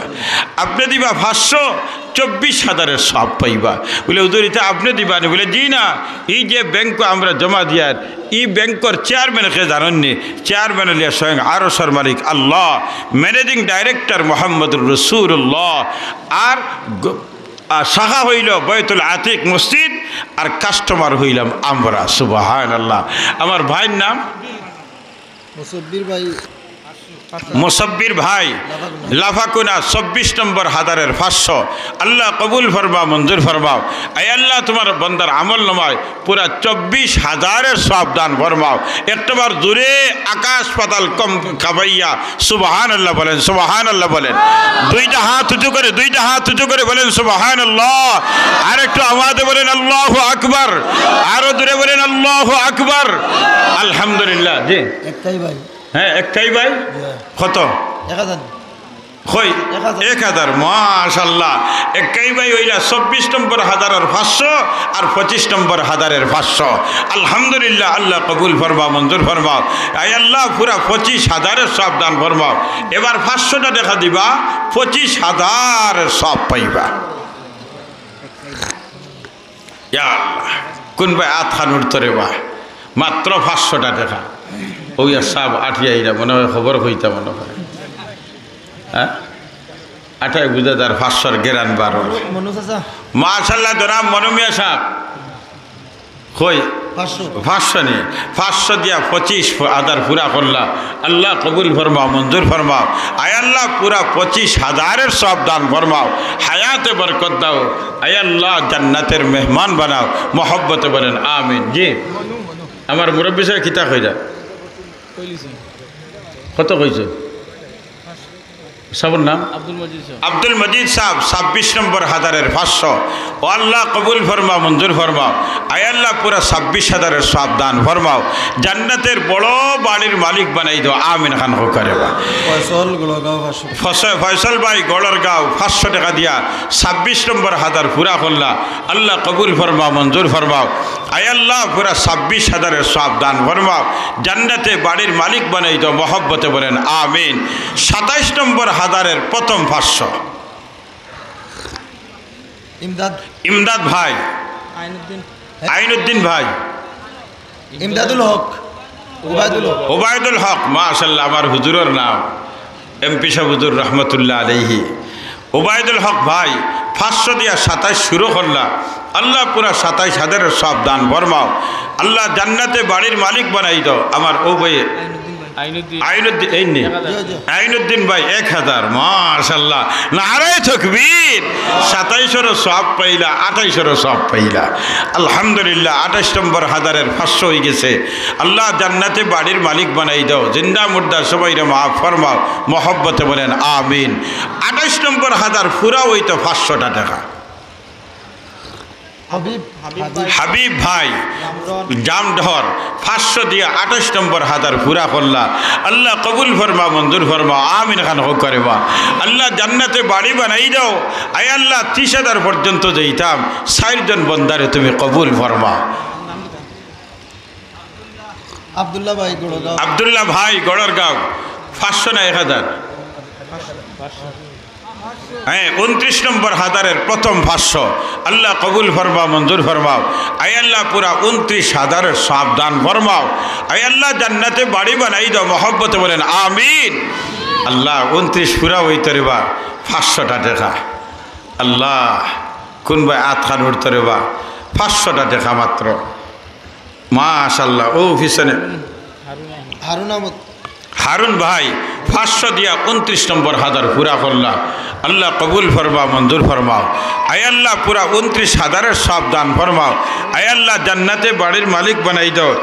আপনে দিবা পাঁচশো, চব্বিশ হাজারের সওয়াব পাইবা। বলে, "হুজুর, ইতা আপনে দিবা নি?" বলে, "জি না, এই যে ব্যাংকো আমরা জমা দিয়ার, এই ব্যাংকর চেয়ারম্যান কে জানইন নি?" চেয়ারম্যান হইলা স্বয়ং আরশর মালিক আল্লাহ, ম্যানেজিং ডাইরেক্টর মোহাম্মদুর রসুল্লাহ। আর গ-, আর শাখা হইল বয়তুল আতিক মসজিদ, আর কাস্টমার হইলাম আমরা। সুবহানাল্লাহ। আমার ভাইর নাম মুসব্বির ভাই। মুসব্বির ভাই, লাফাকুনা। লাফাকুনা, চব্বিশ নম্বর হাজারের পাঁচশো। আল্লাহ কবুল ফরমাও, মঞ্জুর ফরমাও। আয় আল্লাহ, তোমার বন্দার আমল নামায় পুরা চব্বিশ হাজারের সওয়াব দান ফরমাও। একটাবার জোরে আকাশ পাতাল কম কাঁপাইয়া সুবহানাল্লাহ বলেন, সুবহানাল্লাহ বলেন। দুইটা হাত উঁচু করে, দুইটা হাত উঁচু করে বলেন সুবহানাল্লাহ। আর একটু আওয়াজে বলেন আল্লাহু আকবার। আরো জোরে বলেন আল্লাহু আকবার। আলহামদুলিল্লাহ। জি। একটাই ভাই। হ্যাঁ, একটাই ভাই। জি। কত? এক হাজার। কই? এক হাজার। এক হাজার, মাশাআল্লাহ। এক্কাই ভাই অইলা চব্বিশ নম্বর হাজারর পাঁচশো আর পঁচিশ নম্বর হাজারর পাঁচশো। আলহামদুলিল্লাহ, আল্লাহ কবুল ফরমাও, মঞ্জুর ফরমাও। আয় আল্লাহ, পুরা পঁচিশ হাজারর সওয়াব দান ফরমাও। এবার পাঁচশোটা টেকা দিবা, পঁচিশ হাজারর সওয়াব পাইবা। ইয়া আল্লাহ, কুন ভাই আতখান উঠতো রে বা? মাত্র পাঁচশোটা টেকা। ওই আর সাব আটিয়া আইরা মনে হয় খবর কইতা মনে হয়। হ্যাঁ? আটাই বুঝা তার পাঁচশোর গেরান বারো। মনু চাচা। মাশাআল্লাহ, জনাব মনু মিয়া সাব। কই? পাঁচশো। পাঁচশো নি? পাঁচশো দিয়া পঁচিশ হাজার পুরা করলা। আল্লাহ কবুল ফরমাও, মঞ্জুর ফরমাও। আয় আল্লাহ, পুরা পঁচিশ হাজারর সওয়াব দান ফরমাও। হায়াতে বরকত দাও। আয় আল্লাহ, জান্নাতের মেহমান বানাও। মহব্বতে বলেন আমিন। জি, আমার মুরব্বি সাব কিতা কইরা? কত কইছে? সাবর নাম? আব্দুল মজিদ সাব। আব্দুল মজিদ সাব, ছাব্বিশ নম্বর হাজারর পাঁচশো। ও আল্লাহ, কবুল ফরমাও, মঞ্জুর ফরমাও। আয় আল্লাহ, পুরা ছাব্বিশ হাজারর সওয়াব দান ফরমাও। জান্নাতের বড় বাড়ির মালিক বানাই দাও। আমিন খান কউক্কা রে বা। ফয়সল গড়রগাঁও পাঁচশো। ফস-, ফয়সল ভাই গড়রগাঁও পাঁচশো টেকা দিয়া ছাব্বিশ নম্বর হাজার পুরা করলা। আল্লাহ কবুল ফরমাও, মঞ্জুর ফরমাও। আয় আল্লাহ, পুরা ছাব্বিশ হাজারর সওয়াব দান ফরমাও। জান্নাতে বাড়ির মালিক বানাই দাও। মহব্বতে বলেন আমিন। সাতাইশ নম্বর হাজারর প্রথম পাঁচশো। ইমদাদ। ইমদাদ ভাই। আইনুদ্দিন। আইনুদ্দিন ভাই। ইমদাদুল হক। উবায়দুল হক। উবায়দুল হক, মাশাআল্লাহ, আমার হুজুরর নাম। এমপি সাব হুজুর রহমতুল্লাহ আলাইহি। উবায়দুল হক ভাই, পাঁচশো দিয়া সাতাইশ শুরু করলা। আল্লাহ পুরা সাতাইশ হাজারর সওয়াব দান ফরমাও। আল্লাহ জান্নাতে বাড়ির মালিক বানাই দাও। আমার ও ভাই আইনুদ্দিন। আইনুদ্দিন, এই নি? এক হাজার। আইনুদ্দিন ভাই, এক হাজার, মাশাআল্লাহ। নারায়ে তাকবীর। সাতাইশরও সওয়াব পাইলা, আটাইশরও সওয়াব পাইলা। আলহামদুলিল্লাহ, আটাইশ নম্বর হাজারর পাঁচশো অই গেছে। আল্লাহ জান্নাতে বাড়ির মালিক বানাই দাও। জিন্দা মুর্দা সবাইরে মাফ ফরমাও। মহব্বতে বলেন আমিন। আটাইশ নম্বর হাজার পুরা অইতো পাঁচশোটা টেকা। হাবিব, হাবিব ভাই। হাবিব ভাই, জামডহর। জামডহর, পাঁচশো দিয়া আটাইশ নম্বর হাজার পুরা করলা। আল্লাহ কবুল ফরমাও, মঞ্জুর ফরমাও, আমিন খান কউক্কা রে বা। আল্লাহ জান্নাতে বাড়ি বানাই দাও। আয় আল্লাহ, ত্রিশ হাজার পর্যন্ত যাইতাম, চাইরজন বন্দারে তুমি কবুল ফরমাও। আব্দুল্লাহ ভাই গড়রগাঁও। আব্দুল্লাহ ভাই গড়রগাঁও, পাঁচশো না এক হাজার? হ্যাঁ, ঊনত্রিশ নম্বর হাজারর প্রথম পাঁচশো। আল্লাহ কবুল ফরমাও, মঞ্জুর ফরমাও। আয় আল্লাহ, পুরা ঊনত্রিশ হাজারর সওয়াব দান ফরমাও। আয় আল্লাহ, জান্নাতে বাড়ি বানাই দাও। মহব্বতে বলেন আমিন। আল্লাহ, ঊনত্রিশ পুরা অইতো রে বা, পাঁচশোটা টেকা। আল্লাহ, কুন ভাই আতখান উঠতো রে বা, পাঁচশোটা টেকা মাত্র। মাশাআল্লাহ, ও পিছনে। হারুন আহমদ। হারুন ভাই, পাঁচশো দিয়া ঊনত্রিশ নম্বর হাজার পুরা করলা। আল্লাহ কবুল ফরমাও, মঞ্জুর ফরমাও। আয় আল্লাহ, পুরা ঊনত্রিশ হাজারর সওয়াব দান ফরমাও। আয় আল্লাহ, জান্নাতে বাড়ির মালিক বানাই দাও।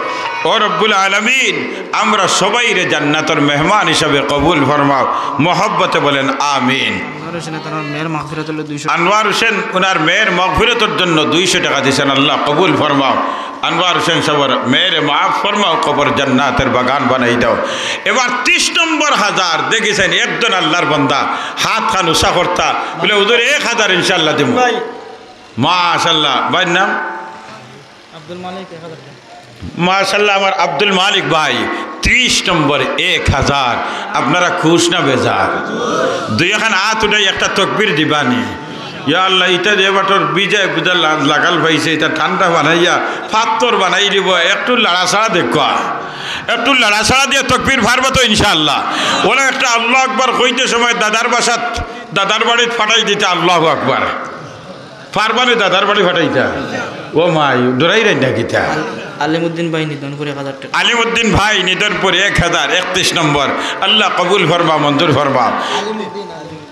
ও রব্বুল আলামিন, আমরা সবাইরে জান্নাতর মেহমান হিসাবে কবুল ফরমাও। মহব্বতে বলেন আমিন। আনোয়ার হোসেনে তার মেয়ের মাগফিরাতুল্লাহ দুইশো। আনোয়ার হোসেন ওনার মেয়ের মাগফিরাতর জন্য দুইশো টেকা দিছেন, আল্লাহ কবুল ফরমাও। আনোয়ার হোসেন সাবর মেয়েরে মাফ ফরমাও, কবর জান্নাতের বাগান বানাই দাও। এবার ত্রিশ নম্বর হাজার দেখেছেন, একজন আল্লাহর বান্দা হাত খান উঁচা করতা, বলে, "হুজুর, এক হাজার ইনশাআল্লাহ দিমু।" ভাই। মাশাআল্লাহ, ভাইর নাম? আব্দুল মালিক, এক হাজার টাকা। মাশাআল্লাহ, আমার আব্দুল মালিক ভাই, ত্রিশ নম্বর এক হাজার। আপনারা খুশ না বেজার? দুই এখান হাত উঠাই একটা তকবির দিবানি। ইয়া আল্লাহ, ইটা যে বাটর বিজায় বুঝা লা-, লাগাল পাইছে, ইটা ঠান্ডা বানাইয়া, ফাত্তর বানাই দিব, একটু লাড়াছাড়া দেখবা, একটু লাড়াছাড়া দিয়া তকবির ফারবা তো ইনশাআল্লাহ। ওলা একটা আল্লাহু আকবার কইতে সময় দাদার বাসাত, দাদার বাড়িত ফাটাই দিতা আল্লাহু আকবার। ফারবানি দাদার বাড়ি ফাটাইতা? ও মাই, ডরাইরাইন না কিতা? আল-, আলিমউদ্দিন ভাই নিধনপুর এক হাজার টাকা। আলিমউদ্দিন ভাই নিধনপুর এক হাজার, একত্রিশ নম্বর। আল্লাহ কবুল ফরমা, মঞ্জুর ফরমা।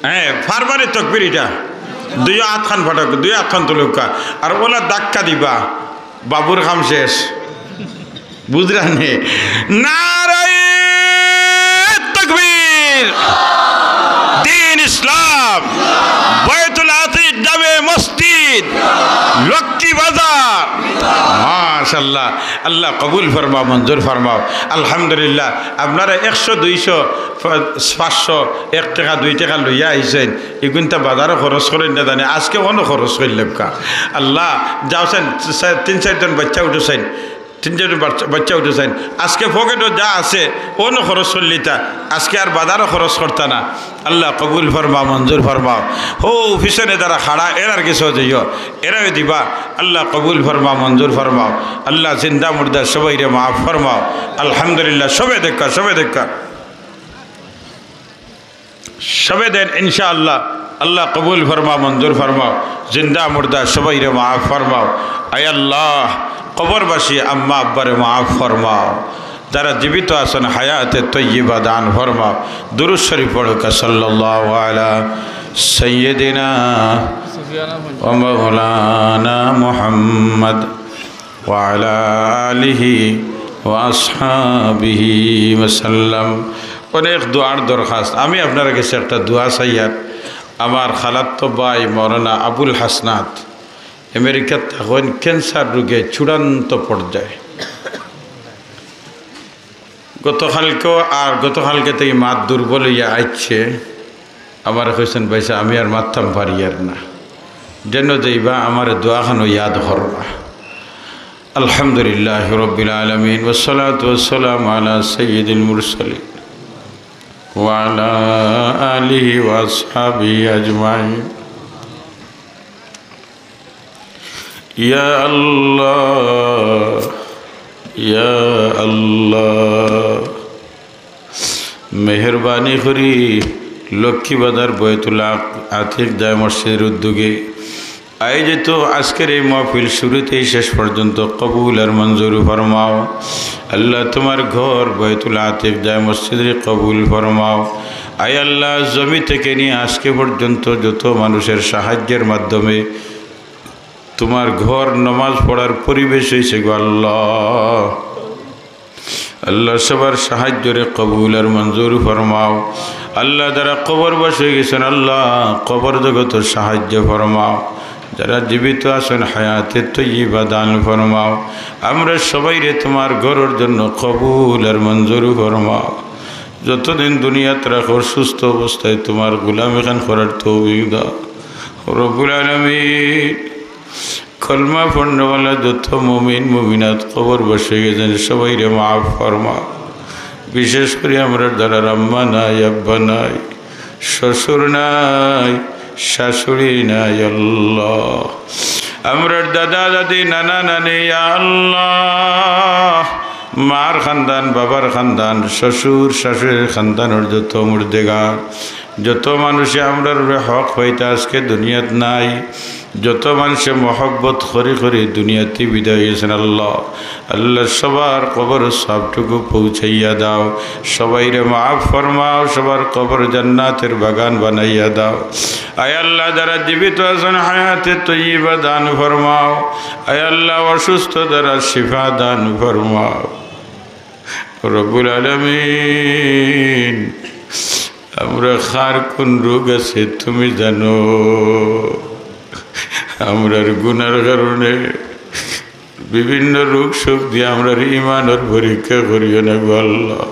হ্যাঁ, ফারবানি তকবির ইটা। দুই আতখান ফাটাউক্কা, দুই আতখান তুলউক্কা। আর ওলা ধাক্কা দিবা, বাবুর কাম শেষ। বুঝরা নি? নারায়ে তাকবীর, দ্বীন ইসলাম, বায়তুল আতিক জামে মসজিদ, লক্ষ্মী বাজার। মাশাআল্লাহ। আল্লাহ, আল্লাহ কবুল ফরমাও, মঞ্জুর ফরমাও। আলহামদুলিল্লাহ, আপনারা একশো, দুইশো, পাঁচশো, এক টেকা, দুই টেকা লইয়া আইছইন, ইগুনতা বাজারো খরচ করইন না জানি, আজকে অনো খরচ করলাউক্কা। আল্লাহ, যাও চাইন, চাইন, তিন চাইরজন বাইচ্চা উঠো চাইন, তিন চাইরজন বাইচ্চা, বাইচ্চা উঠো চাইন, আজকে পকেটো যা আছে, অনো খরচ করলিতা, আজকে আর বাজারো খরচ করতা না। আল্লাহ কবুল ফরমাও, মঞ্জুর ফরমাও। হো পিছনে যারা খাড়া, এরার গেছেও যাইও, এরাও দিবা। আল্লাহ কবুল ফরমাও, মঞ্জুর ফরমাও। আল্লাহ জিন্দা মুর্দা সবাইরে মাফ ফরমাও। আলহামদুলিল্লাহ, সবে দেখা, সবে দেখা, সবে দেন ইনশাআল্লাহ। আল্লাহ কবুল ফরমাও, মঞ্জুর ফরমাও। জিন্দা মুর্দা সবাইরে মাফ ফরমাও। আয় আল্লাহ, কবরবাসী আম্মা আব্বারে মাফ ফরমাও। যারা জীবিত আছেন, হায়াতে তৈয়বা দান ফরমাও। দুরূদ শরীফ পড়ুক্কা, সাল্লাল্লাহু আলা সাইয়্যিদিনা ওয়া মাওলানা মুহাম্মদ ওয়া আলা আলিহি ওয়া আসহাবিহি ওয়া সাল্লাম। অনেক দোয়ার দরখাস্ত। আমি আপনারার গেছে একটা দোয়া চাইয়ার। আমার খালাতো ভাই মৌলানা আবুল হাসনাত আমেরিকাত থাকইন, ক্যান্সার রোগে চূড়ান্ত পর্যায়ে। গতকালকেও আর গতকালকে থাকি মাত দুর্বল অইয়া আইছে। আমারে কইছইন, "ভাইসাব, আমি আর মাততাম পারিয়ার না, যেন যাইবা আমারে দোয়াখানো ইয়াদ করবা।" আলহামদুলিল্লাহি রাব্বিল আলামিন, ওয়াসসালাতু ওয়াসসালামু আলা সাইয়্যিদিল মুরসালিন ওয়া আলা আলিহি ওয়া আসহাবিহি আজমাইন। ইয়া আল্লাহ, ইয়া আল্লাহ, মেহেরবানি করি লক্ষ্মীবাজার বয়তুল আক-, আতিক জামে মসজিদর উদ্যোগে আয়োজিত আজকের এই মাহফিল শুরু থাকি শেষ পর্যন্ত কবুল আর মঞ্জুর ফরমাও। আল্লাহ, তুমার ঘর বয়তুল আতিক জামে মসজিদরে কবুল ফরমাও। আয় আল্লাহ, জমি থাকি নিয়া আজকে পর্যন্ত যত মানুষের সাহায্যের মাধ্যমে তুমার ঘর নমাজ পড়ার পরিবেশ অইছে গো আল্লাহ। আল্লাহ, সবার সাহায্যরে কবুল আর মঞ্জুর ফরমাও। আল্লাহ, যারা কবরবাসী অইগেছইন, আল্লাহ, কবর জগতর সাহায্য ফরমাও। যারা জীবিত আছইন, হায়াতে তৈয়বা দান ফরমাও। আমরা সবাইরে তুমার ঘরর জন্য কবুল আর মঞ্জুর ফরমাও। যতদিন দুনিয়াত রাখো, সুস্থ অবস্থায় তুমার গোলামি খান করার তৌফিক দাও। রব্বুল আলামিন, কলমা পড়নেওয়ালা যত মুমিন মুমিনাত কবরবাসী অইগেছইন, সবাইরে মাফ ফরমাও। বিশেষ করি আমরার যারার আম্মা নাই, আব্বা নাই, শ্বশুর নাই, শাশুড়ি নাই, আল্লাহ, আমরার দাদা দাদি, নানা নানি, ইয়া আল্লাহ, মার খানদান, বাবার খানদান, শ্বশুর শাশুড়ির খানদানর যত মুর্দেগান, যত মানুষে আমরার উপরে হক পাইতা আজকে দুনিয়াত নাই, যত মানুষে মহব্বত করি করি দুনিয়াতে বিদায় অইগেছইন, আল্লাহ, আল্লাহ, সবার কবরর সওয়াবটুকু পৌঁছাইয়া দাও, সবাইরে মাফ ফরমাও, সবার কবর জান্নাতের বাগান বানাইয়া দাও। আয় আল্লাহ, যারা জীবিত আছইন, হায়াতে তৈয়বা দান ফরমাও। আয় আল্লাহ, অসুস্থ যারা, শিফা দান ফরমাও। রব্বুল আলামিন, আমরা কার কুন রোগ আছে তুমি জানো। আমরার গুনার কারণে বিভিন্ন রোগ শোক দিয়া আমরার ইমানর পরীক্ষা করিও না গো আল্লাহ।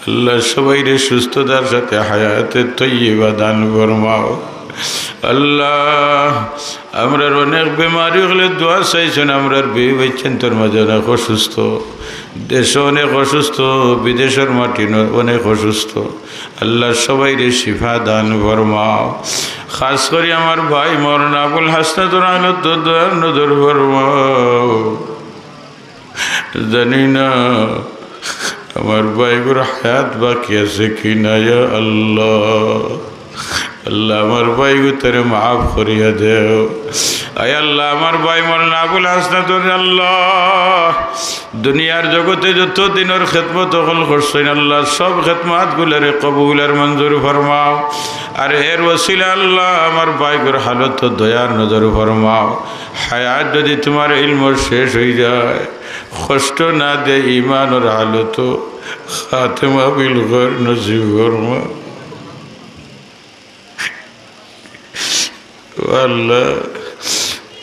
আল্লাহ, সবাইরে সুস্থতার সাথে হায়াতে তৈয়বা দান ফরমাও। আল্লাহ, আমরার অনেক বেমারি অকলে দোয়া চাইছইন, আমরার বিবি বাচ্চাইন্তর মাঝে অনেক অসুস্থ, দেশো অনেক অসুস্থ, বিদেশর মাটিনো অনেক অসুস্থ। আল্লাহ, সবাইরে শিফা দান ফরমাও। খাস করি আমার ভাই মৌলানা আবুল হাসনাতর হালতো দয়ার নজর ফরমাও। জানি না আমার ভাইগুর হায়াত বাকি আছে কি না, ইয়া আল্লাহ। আল্লাহ, আমার ভাইগুতারে মাফ করিয়া দেও। আয় আল্লাহ, আমার ভাই মৌলানা আবুল হাসনাতর, আল্লাহ, দুনিয়ার জগতে যত দিনর খেদমত অকল করছইন, আল্লাহ, সব খেদমতগুলারে কবুল আর মঞ্জুর ফরমাও। আর এর ওসিলা, আল্লাহ, আমার ভাইগুর হালতো দয়ার নজর ফরমাও। হায়াত যদি তুমার ইলমর শেষ অইযায়, কষ্ট না দিয়া ইমানর হালতো খাতেমা বিল খৈর নসিব ফরমাও। ও আল্লাহ,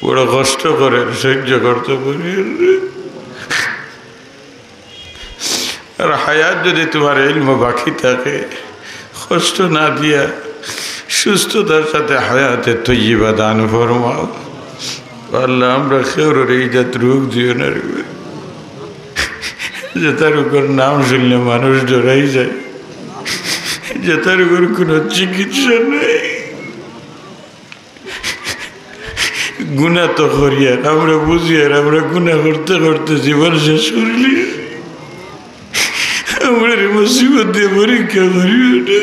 বড় কষ্ট করে সহ্য করতে পারি। আর হায়াত যদি তুমার ইলম বাকি থাকে, কষ্ট না দিয়া সুস্থতার সাথে হায়াতে তৈয়বা দান ফরমাও। আল্লাহ, আমরা কেউর এই জাত রোগ দিও না রে। যেটার উপর নাম শুনলে মানুষ ডরাই যায়, যেটার উপর কোনো চিকিৎসা নেই। গুনাহ তো করিয়ার, আমরা বুঝিয়ার, আমরা গুনাহ করতে করতে জীবন শেষ করিলি। আমরা এই মুসিবত দিয়া পরীক্ষা করিও না।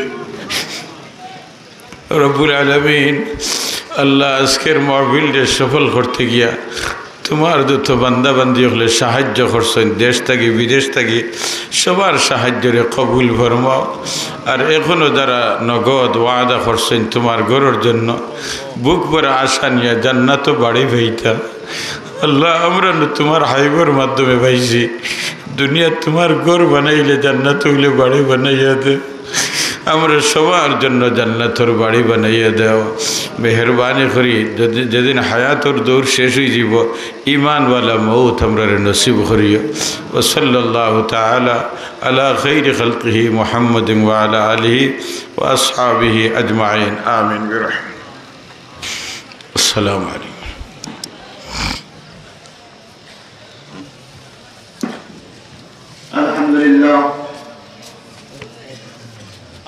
রব্বুল আলামিন, আল্লাহ, আজকের মাহফিলরে সফল করতে গিয়া তুমার যত বান্দা বান্দি অকলে সাহায্য করছইন, দেশ থাকি বিদেশ থাকি সবার সাহায্যরে কবুল ফরমাও। আর এখনো যারা নগদ ওয়াদা করছইন তুমার ঘরর জন্য, বুক ভরা আশা নিয়া জান্নাতো বাড়ি পাইতা, আল্লাহ, আমরা নু তুমার হাবিবর মাধ্যমে পাইছি। দুনিয়াত তুমার ঘর বানাইলে জান্নাত অইলে বাড়ি বানাইয়া দে। আমরা সবার জন্য জান্নাতর বাড়ি বানাইয়া দেও। মেহেরবানি করি, যদি, যেদিন হায়াতর দৌড় শেষ অইযিবো, ইমানওয়ালা মউত আমরারে নসিব করিও। وصلى الله تعالى على خير خلقه محمد وعلى آله وأصحابه أجمعين. آمين برحمتك. السلام عليكم. আলহামদুলিল্লাহ,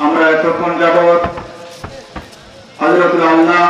আমরা এতক্ষণ যাবত হযরতুল আল্লাহ